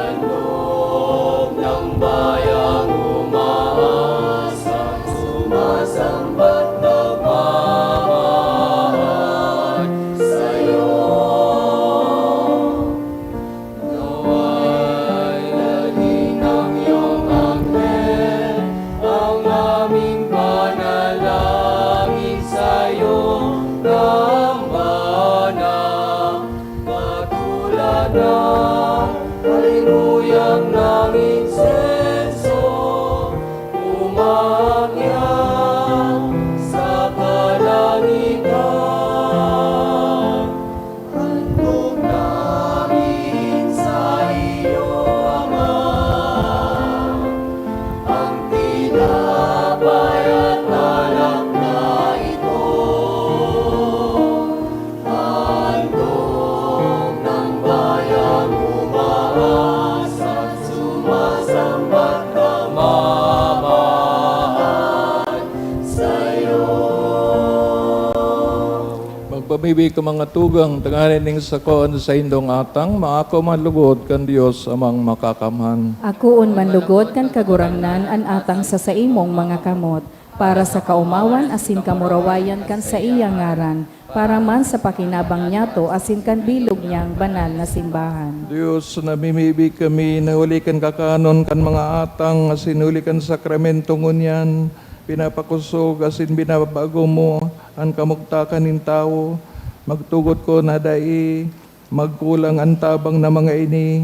Handog ng bayang umaasa, sumasambat, nagmamahal sa'yo. Nawa'y dalhin ng iyong anghel ang aming panalangin sa'yo, dambana. Katulad ng halinguyang ng insenso, umaakyat sa kalangitan. Handog namin sa iyo, Ama, ang tinapay at alak na ito. Handog ng bayang umaasa, sumasambat, nagmamahal sa'yo. Magpamibi ka, mga tugang, tanganing ning sako an saindong atang, maako man lugod kan Dios Amang Makakamhan. Akoon man lugod kan Kagurangnan an atang sa saimong mga kamot, para sa kaomawan asin kamurawayan kan saiyang ngaran, para man sa pakinabang niyato asin kan bilog niyang banal na simbahan. Dios, namimibi kami na huli kan kakanon kan mga atang asin huli kan sakramento ngunyan, pinapakosog asin binabago mo an kamugtakan nin tawo. Magtugot ko na dai magkulang an tabang na mga ini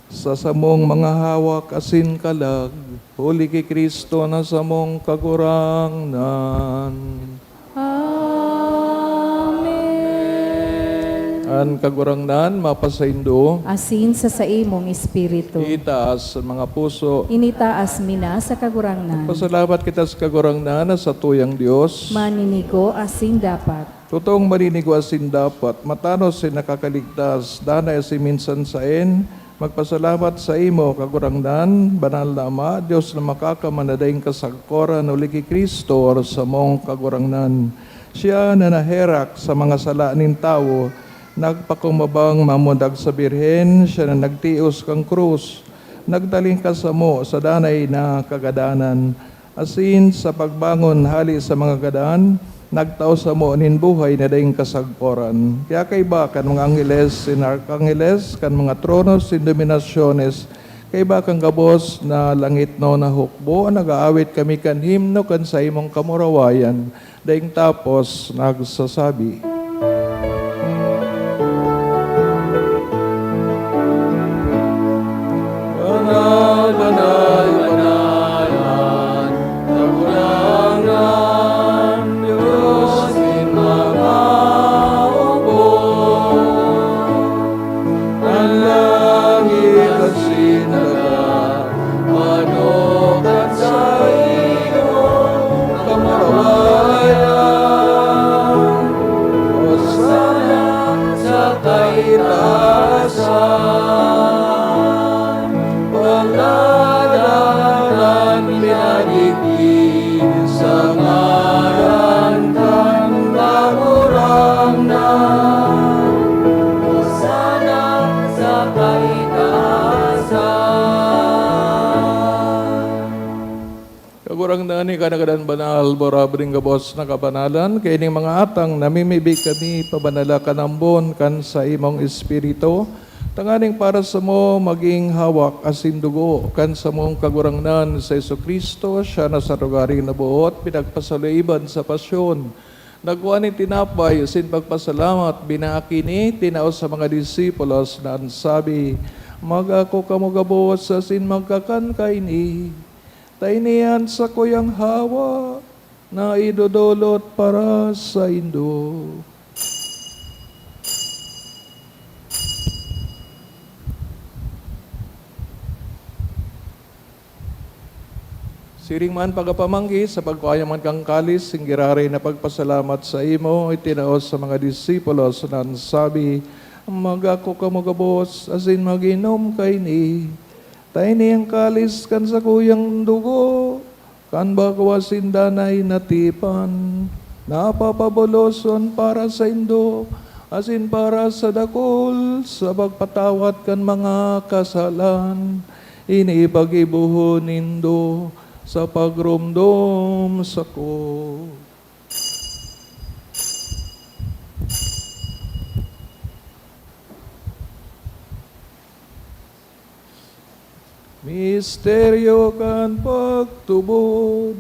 sa samong mga hawak asin kalag, huli ki Cristo na samong Kagurangnan. Amen. An Kagurangnan mapasaindo. Asin sa saimong espiritu. Itaas an mga puso. Initaas mi na sa Kagurangnan. Pasalamat kita sa Kagurangnan na satuyang Dios. Maninigo asin dapat. Totoong maninigo asin dapat, matanos asin nakakaligtas, danay asin minsan saen, magpasalamat saimo, Kagurangnan, Banal na Ama, Dios na Makakamhan na daing kasagkoran, huli ki Cristo, samong Kagurangnan. Siya na naherak sa mga sala nin tawo, nagpakumbabang mamundag sa Birhen, siya na nagtios kan krus, nagtaling kasamo sa danay na kagadanan. Asin sa pagbangon hale sa mga gadan, nagtao samo nin buhay na daing kasagkoran. Kaya kaiba kan mga angheles, sin arkangeles, kan mga tronos, sin dominasyones, kaiba kan gabos na langitnon na hukbo, nag-aawit kami kan himno kan saimong kamurawayan. Daing tapos nagsasabi, "Banal, banal, banal an Kagurangnan, Dios nin mga hukbo. An langit asin daga, manok kan saiyong kamurawayan. Hosana sa kaitaasan. Pagladan an minadigdi sa ngaran kan Kagurangnan. Hosana sa kaitaasan." Kagurangnan, ika na gadan banal, borabring gabos na kabanalan, kaining mga atang namimibi kami, pabanala kan ambon kan saimong Espiritu, tanganing para samo maging hawak asin dugo kan samong Kagurangnan si Jesu-Cristo. Siya na sa lugaring naboot, pinagpasaloiban sa pasyon, nagkua nin tinapay asin pagpasalamat, binaak ini, tinao sa mga disipulos na an sabi, "Mag-ako kamo gabos asin magkakan kaini. Ta ini an sakuyang hawak na idodolot para saindo. Siring man pagkapamanggi, sa pagkua niya man kan kalis, sing giraray na pagpasalamat saimo, itinao sa mga disipulos na nagsabi, "Magako kamo gabos, asin mag-inom kaini. Ta ini an kalis kan sakuyang dugo, kan bago asin danay na tipan, na papabuloson para saindo, asin para sa dakul, sa pagpatawad kan mga kasalan. Ini paggibohon nindo sa pagromdom sako." Misteryo kan pagtubod.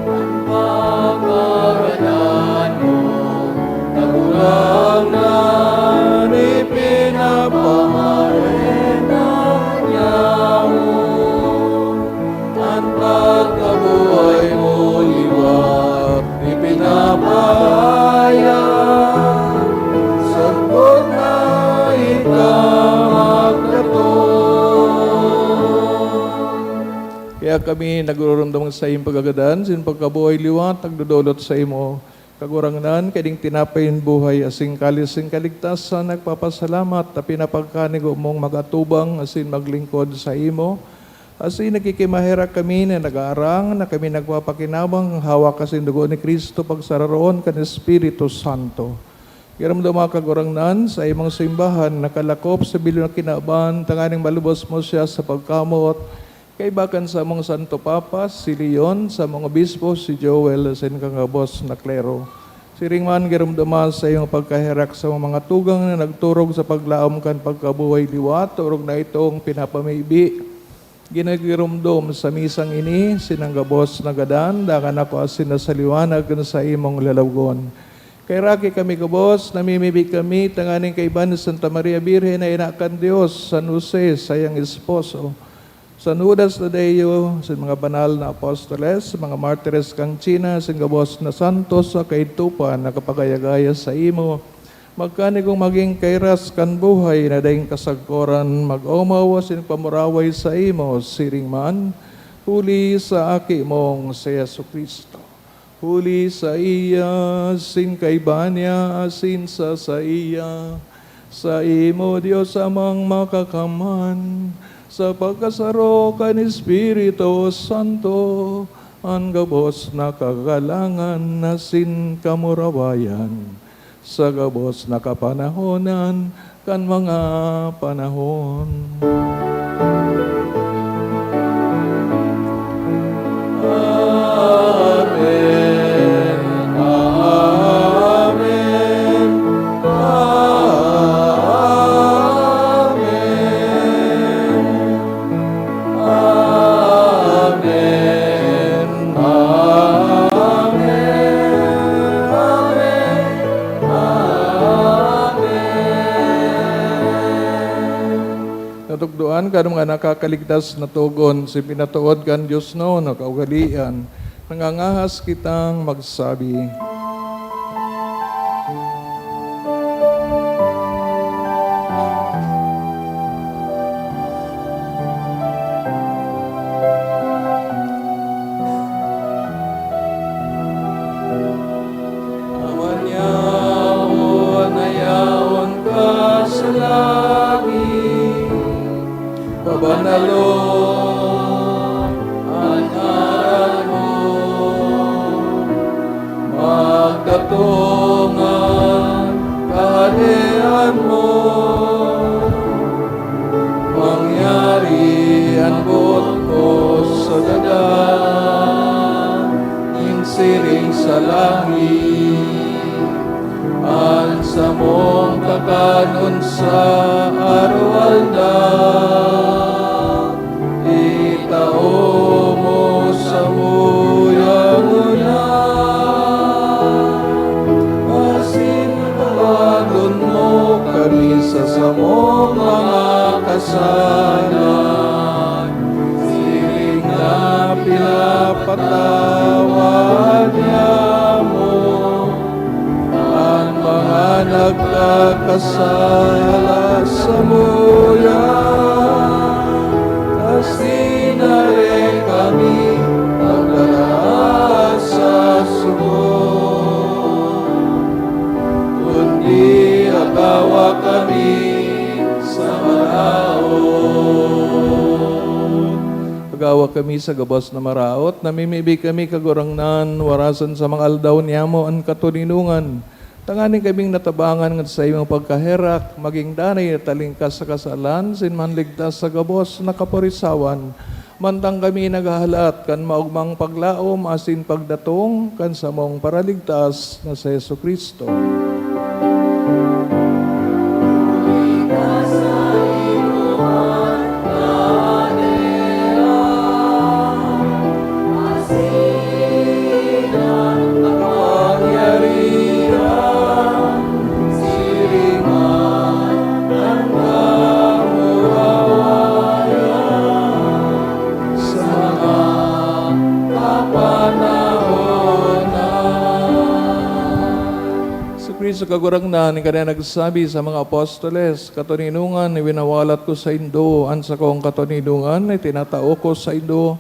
An pagkagadan mo, Kagurangnan, ipinapaharena niamo. An pagkabuhay mo liwat ipinapahayag, sagkod na ika magkatong. Kaya kami nagrurumdom sa iyong pagkagadan, sin pagkabuhay liwat, nagdodolot saimo. Kagurangnan, kaiding tinapay nin buhay, asin kalis nin kaligtasan, nagpapasalamat ta pinapagkanigo mong mag-atubang asin maglingkod saimo. Asin nagkikimaherak kami na nag-aarang na kami nagpapakinabang hawak asin dugo ni Cristo, pagsararoon kan Espiritu Santo. Giromdoma, Kagurangnan, sa imong simbahan nakalakop sa bilog na kinaban, tanganing malubos mo siya sa pagkamot, kaiba kan samong Santo Papa, si Leon, samong obispo, si Joel, asin kan gabos na klero. Siring man, giromdoma sa iyong pagkaherak sa mga tugang na nagturog sa paglaom kan pagkabuhay liwat, orog na itong pinapamibi. Ginagiromdom sa misang ini, sinang gabos na gadan, dangan ako asin nasa liwanag kan sa imong lalawogon. Kaheraki kami gabos, namimibi kami, tanganing kaiba ni Santa Maria Birhen na ina kan Dios, San Jose, sayang esposo, San Judas Tadeo, sa mga banal na apostoles, sa mga martires kan China, sa gabos na santos sa kaidtopan na kapagayagaya saimo, magkanigong magin kairas kan buhay na daing kasagkoran, mag-omaw asin pamuraway saimo, siring man, huli sa Aki mong si Jesu-Cristo. Huli saiya, asin kaiba niya, asin sa saiya, saimo, Dios Amang Makakamhan, sa pagkasaro kan Espiritu Santo, an gabos na kagalangan asin kamurawayan, sa gabos na kapanahonan kan mga panahon. Amen. Amen. Amen. Amen. Amen. Amen. Amen. Natukdoan kan mga nakakaligtas na togon, si pinatood kan Dios na kaugalian, nangangahas kitang magsabi. Aman yaon na yaon ka sa langit, pabanalon an ngaran mo, magkatong an kahadean mo, mangyari an boot mo sa daga, nin siring sa langit. An samong kakanon sa aroaldaw, itao mo samuya ngunyan, asin tawadon mo kami sa samong mga kasal, Nagkakasala samuya, tas dinare kami pagkalaas sa sugo, kundi agawa kami sa maraot. Agawa kami sa gabos na maraot, namimibi kami, Kagurangnan, warasan sa mga aldaw niyamo an katoninongan, tanganing kaming natabangan kan saimong pagkaherak, magin danay na talingkas sa kasalan, asin manligtas sa gabos na kaporisawan, mantang kami naghahalat kan maogmang paglaom asin pagdatong kan samong Paraligtas na si Jesu-Cristo. Jesu-Cristo, Kagurangnan, ika na nagsabi sa mga apostoles, "Katoninongan, iwinawalat ko saindo an sakong katoninongan na itinatao ko saindo."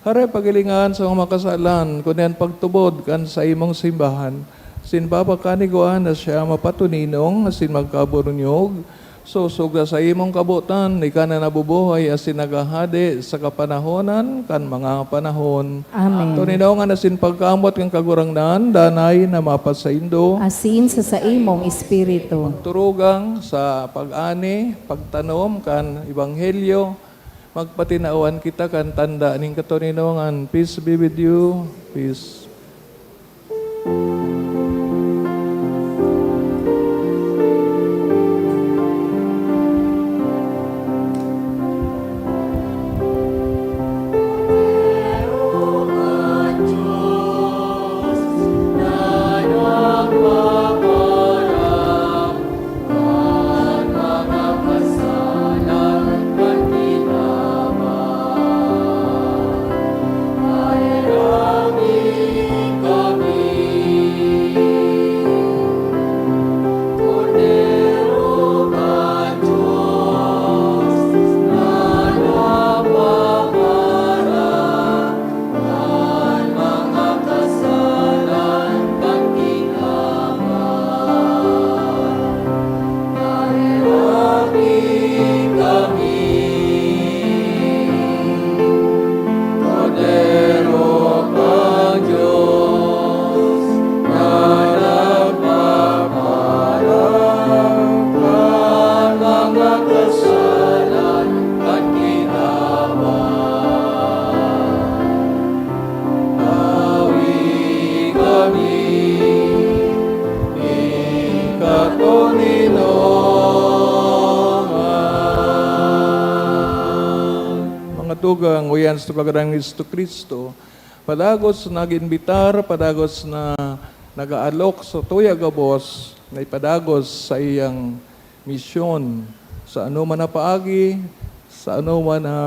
Hare, paghilinga sa mga makasalan, kundi an pagtubod kan saimong simbahan, asin papakanigwaan na siya mapatoninong asin magkaburunyog, sosog sa saimong kabotan, ika na nabubuhay asin naghahade sa kapanahonan kan mga panahon. Amen. Toninongan asin pagkamoot kan Kagurangnan, danay na mapasaindo. Asin sa saimong espiritu. Turugang sa pag-ani, pagtanom kan Ebanghelyo, magpatinawan kita kan tanda nin katoninongan. Peace be with you. Peace. Awi kami nin katoninongan. Mga tugang, uyan sa Kagurangnan Jesu-Cristo, padagos na nag-imbitar, padagos na nag-aalok sa tuya gabos na ipadagos sa iyang misyon sa anoman na paagi, sa anoman na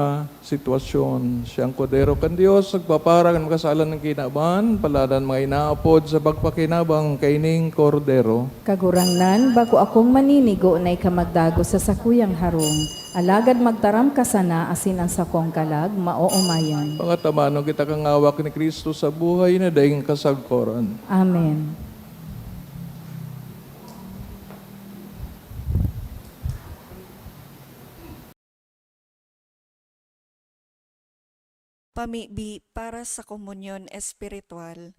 sitwasyon. Siyang Kordero kan Dios, nagpapara kan makasalan nin kinaban, paladan mga inaapod sa pagpakinabang kaining Kordero. Kagurangnan, bako akong maninigo na ika magdagos sa sakuyang harong, alagad magtaram ka sana asin an sakong kalag maoomayan. Pangatamanon kita kan ngawak ni Cristo sa buhay na daing kasagkoran. Amen. Pamibi para sa komunyon espiritual.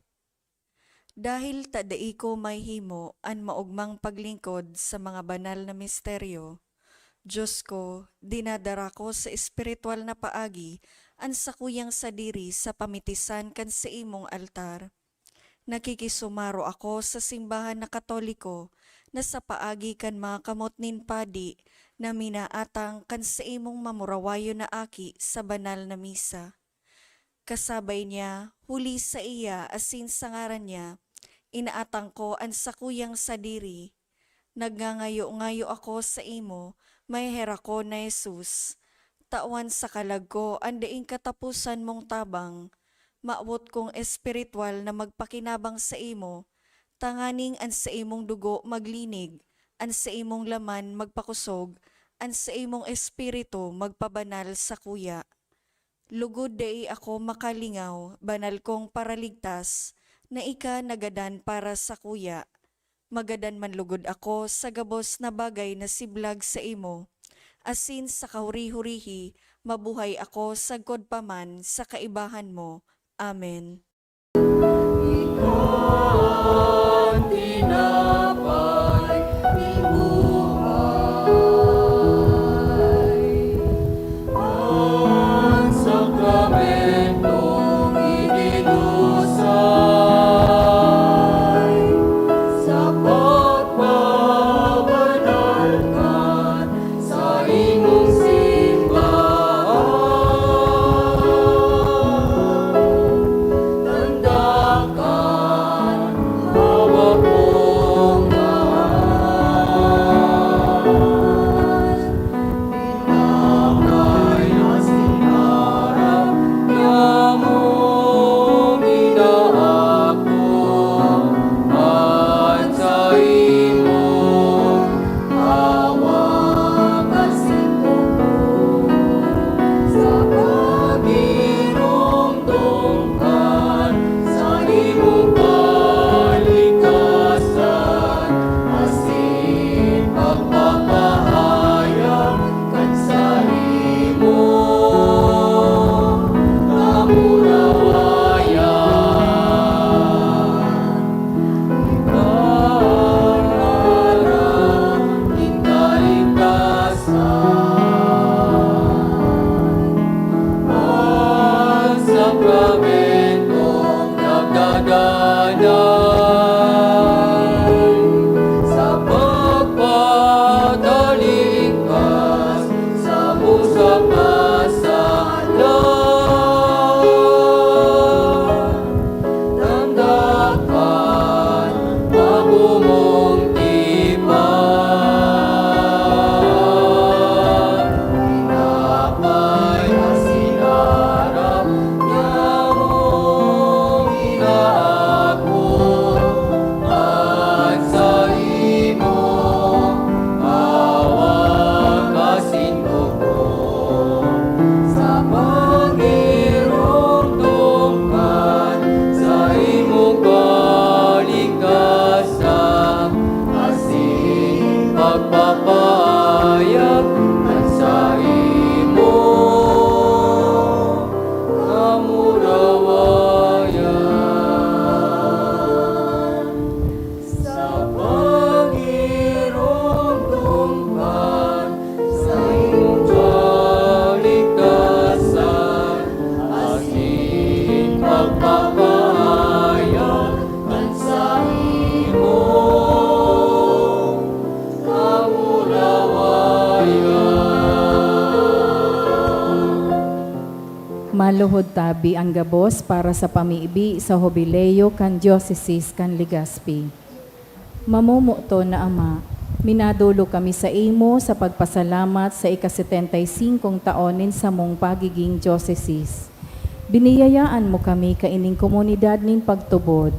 Dahil ta dai ko mahimo an maogmang paglingkod sa mga banal na misteryo, Dios ko, dinadara ko sa espiritual na paagi an sakuyang sadiri sa pamitisan kan saimong altar. Nakikisumaro ako sa simbahan na Katoliko na sa paagi kan mga kamot nin padi na minaatang kan saimong mamurawayon na aki sa banal na misa. Kasabay niya, huli saiya asin sa ngaran niya, inaatang ko an sakuyang sadiri. Nagngangayo-ngayo ako saimo, maheherakon na Jesus, tawan sa kalag ko an daing kataposan mong tabang. Mawot kong espiritual na magpakinabang saimo, tanganing an saimong dugo maglinig, an saimong laman magpakosog, an saimong espiritu magpabanal sakuya. Lugod dai ako makalingaw, banal kong Paraligtas, na ika nagadan para sakuya. Magadan man lugod ako sa gabos na bagay na siblag saimo, asin sa kahuri-hurihi mabuhay ako sagkod pa man sa kaibahan mo. Amen. An tinapay nin buhay, an sakramentong idinusay sa pagpabanal kan saimong simbahan. Tanda kan hawak mong mahal. Tinapay asin harap niya mong inaako an saimong hawak asin tubod sa pagiromdom kan saimong kalikasan asin pagpapahayag kan saimong kamurawayan. Ikaw an harap nin kaligtasan, an sakramentong nagdadanay sa pagpatalingkas samo sa kasalan. Tanda kan bago mong tipan. Tinapay asin harap niya mong inaako an saimong hawak asin dugo sa pagiromdom kan saimong kaligtasan asin pagpapahayag kan saimong kamurawayan. Sa pagiromdom kan saimong kaligtasan asin pagpapahayag kan saimong kamurawayan. Maluhod tabi an gabos para sa pamibi sa Hubileo kan Diocese kan Legazpi. Mamomoton na Ama, minadolok kami saimo sa pagpasalamat sa ika-setenta y singkong taon nin samong pagiging diocese. Biniyayaan mo kami kaining komunidad nin pagtubod.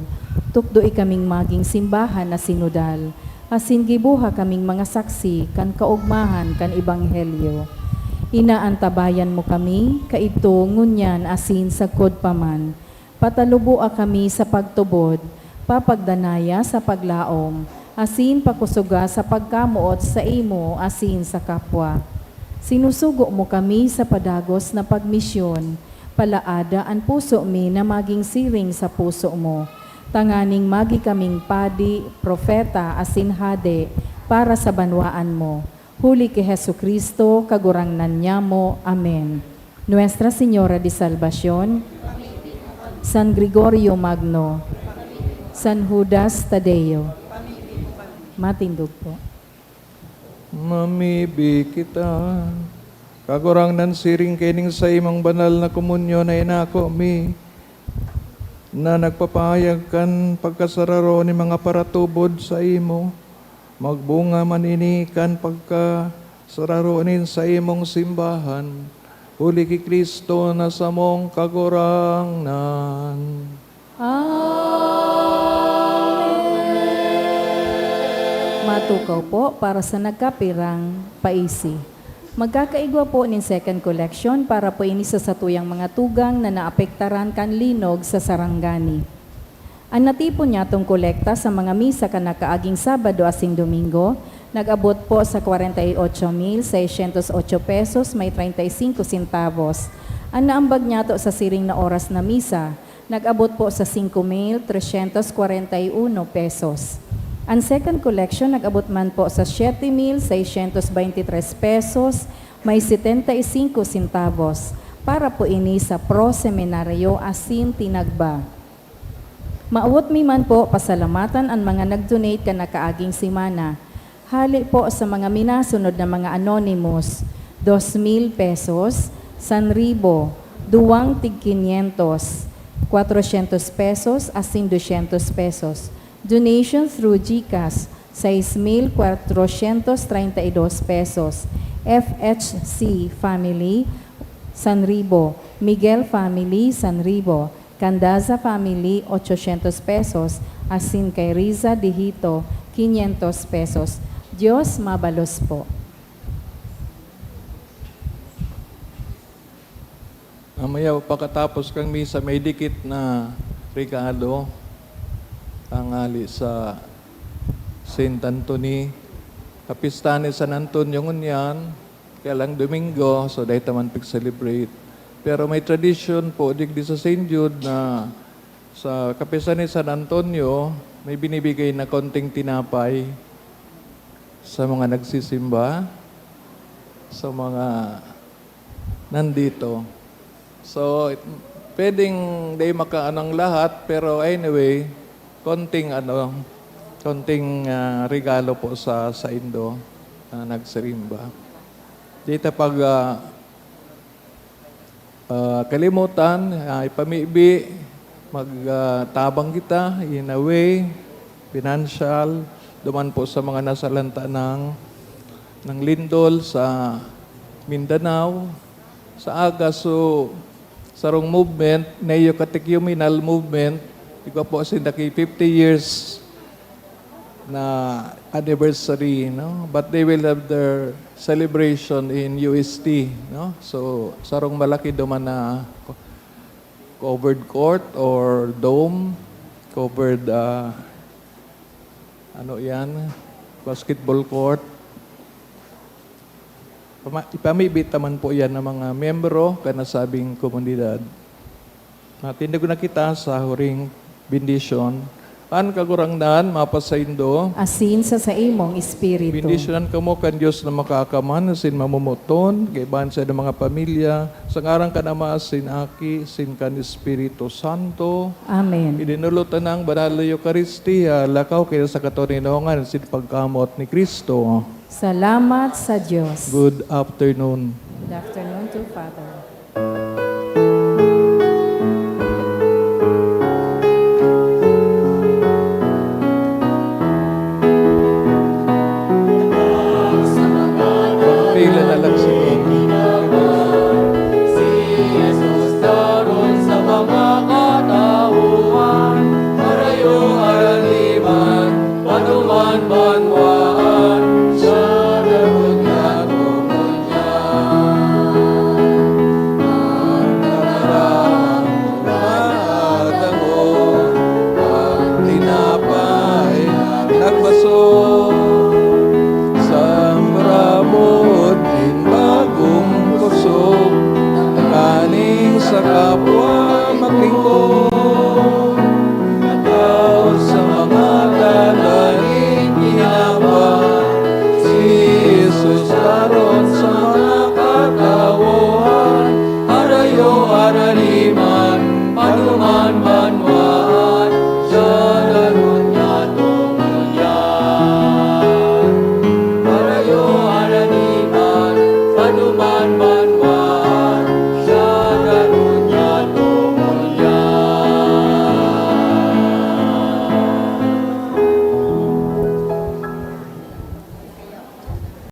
Tukdoe kaming magin simbahan na sinodal, asin giboha kaming mga saksi kan kaogmahan kan ebanghelyo. Inaantabayan mo kami, kaidto, ngunyan, asin sagkod pa man. Pataluboa kami sa pagtubod, papagdanaya sa paglaom, asin pakosoga sa pagkamoot saimo asin sa kapwa. Sinusugo mo kami sa padagos na pagmisyon, palaada an puso mi na magin siring sa puso mo, tanganing magi kaming padi, propeta, asin hade para sa banwaan mo. Huli ki Jesu-Cristo, Kagurangnan nyamo. Amen. Nuestra Señora de Salvacion, San Gregorio Magno, San Judas Tadeo. Matindog po. Mamibi kita. Kagurangnan, siring kaining saimong banal na komunyon na inako mi, na nagpapahayag kan pagkasararo nin mga paratubod saimo. Magbunga man ini kan pagkasararo nin saimong simbahan, huli ki Cristo na samong Kagurangnan. Amen. Matukaw po para sa nagkapirang paisi. Magkakaigwa po nin second collection para po ini sa satuyang mga tugang na naapektaran kan linog sa Sarangani. An natipon nyatong kolekta sa mga misa kan nakaaging Sabado asin Domingo nag-abot po sa kwarenta y ocho mil seiscientos ocho pesos may treinta y cinco centavos. An naambag nyato sa siring na oras na misa nag-abot po sa singko mil tresyentos kwarenta y uno pesos. An second collection nag-abot man po sa siyete mil seiscientos baynte tres pesos may setenta y cinco centavos. Para po ini sa pro-seminaryo asin tinagba. Maawot mi man po pasalamatan an mga nag-donate kan nakaaging semana. Hali po sa mga minasunod na mga anonymous, dos mil pesos, san ribo, duwang tig quinientos, cuatrocientos pesos asin doscientos pesos. Donation through GCash, sais mil cuatrocientos treinta y dos pesos. F H C family, san ribo. Miguel family, san ribo. Candaza family, ochocientos pesos, asin kay Riza Dihito, quinientos pesos. Dios mabalos po. Mamaya, pagkatapos kan misa, may dikit na regalo, tangali sa Saint Anthony. Kapistahan ni San Antonio ngunyan, kaya lang Domingo, so dai ta man pag-celebrate. Pero may tradisyon po digdi sa Saint Jude na sa kapistahan ni San Antonio, may binibigay na konting tinapay sa mga nagsisimba, sa mga nandito. So, it, pwedeng di makaanong lahat, pero anyway, konting ano, konting, ah, regalo po sa, sa indo na nagsirimba. Di ta pag, ah, ah, kalimutan, ah, ipamibi, mag, ah, tabang kita in a way, financial, duman po sa mga nasalanta ng, ng lindol sa Mindanao. Sa aga, so, sarong movement, neo-catechumenal movement, igwa po sinda ki fifty years na anniversary, no? But they will have their celebration in U S T, no? So, sarong malaki duman na co-, covered court or dome, covered, ah, ano yan? Basketball court. Pama-, ipamibi ta man po yan ng mga miyembro kan nasabing komunidad. Matindog na kita sa huring bendisyon. An Kagurangnan mapasaindo. Asin sa saimong espiritu. Bendisyonan kamo kan Dios na Makaakaman asin Mamomoton, kaibahan sa mga pamilya, sa ngaran kan Ama, asin Aki, asin kan Espiritu Santo. Amen. Idinolotan ang Banal na Eukaristia, lakaw kayo sa katoninongan asin pagkamot ni Cristo. Salamat sa Diyos. Good afternoon. Good afternoon to Father. Pila na lang siguro. Si Jesus daron sa mga katauhan, harayo araliman, paduman banwaan, siya daron niya tungkol niya. Ang kaparang Nagdangog ang tinapay na nagbasog, sambrabot nin bagong kusog, tanganing sa kapwa maglingkod. Lakaw sa mga dalan nin kinaba, si Jesus daron sa mga katawohan, harayo araliman, paduman banwaan, siya daron niya tungkol niyan. Harayo araliman, paduman banwaan,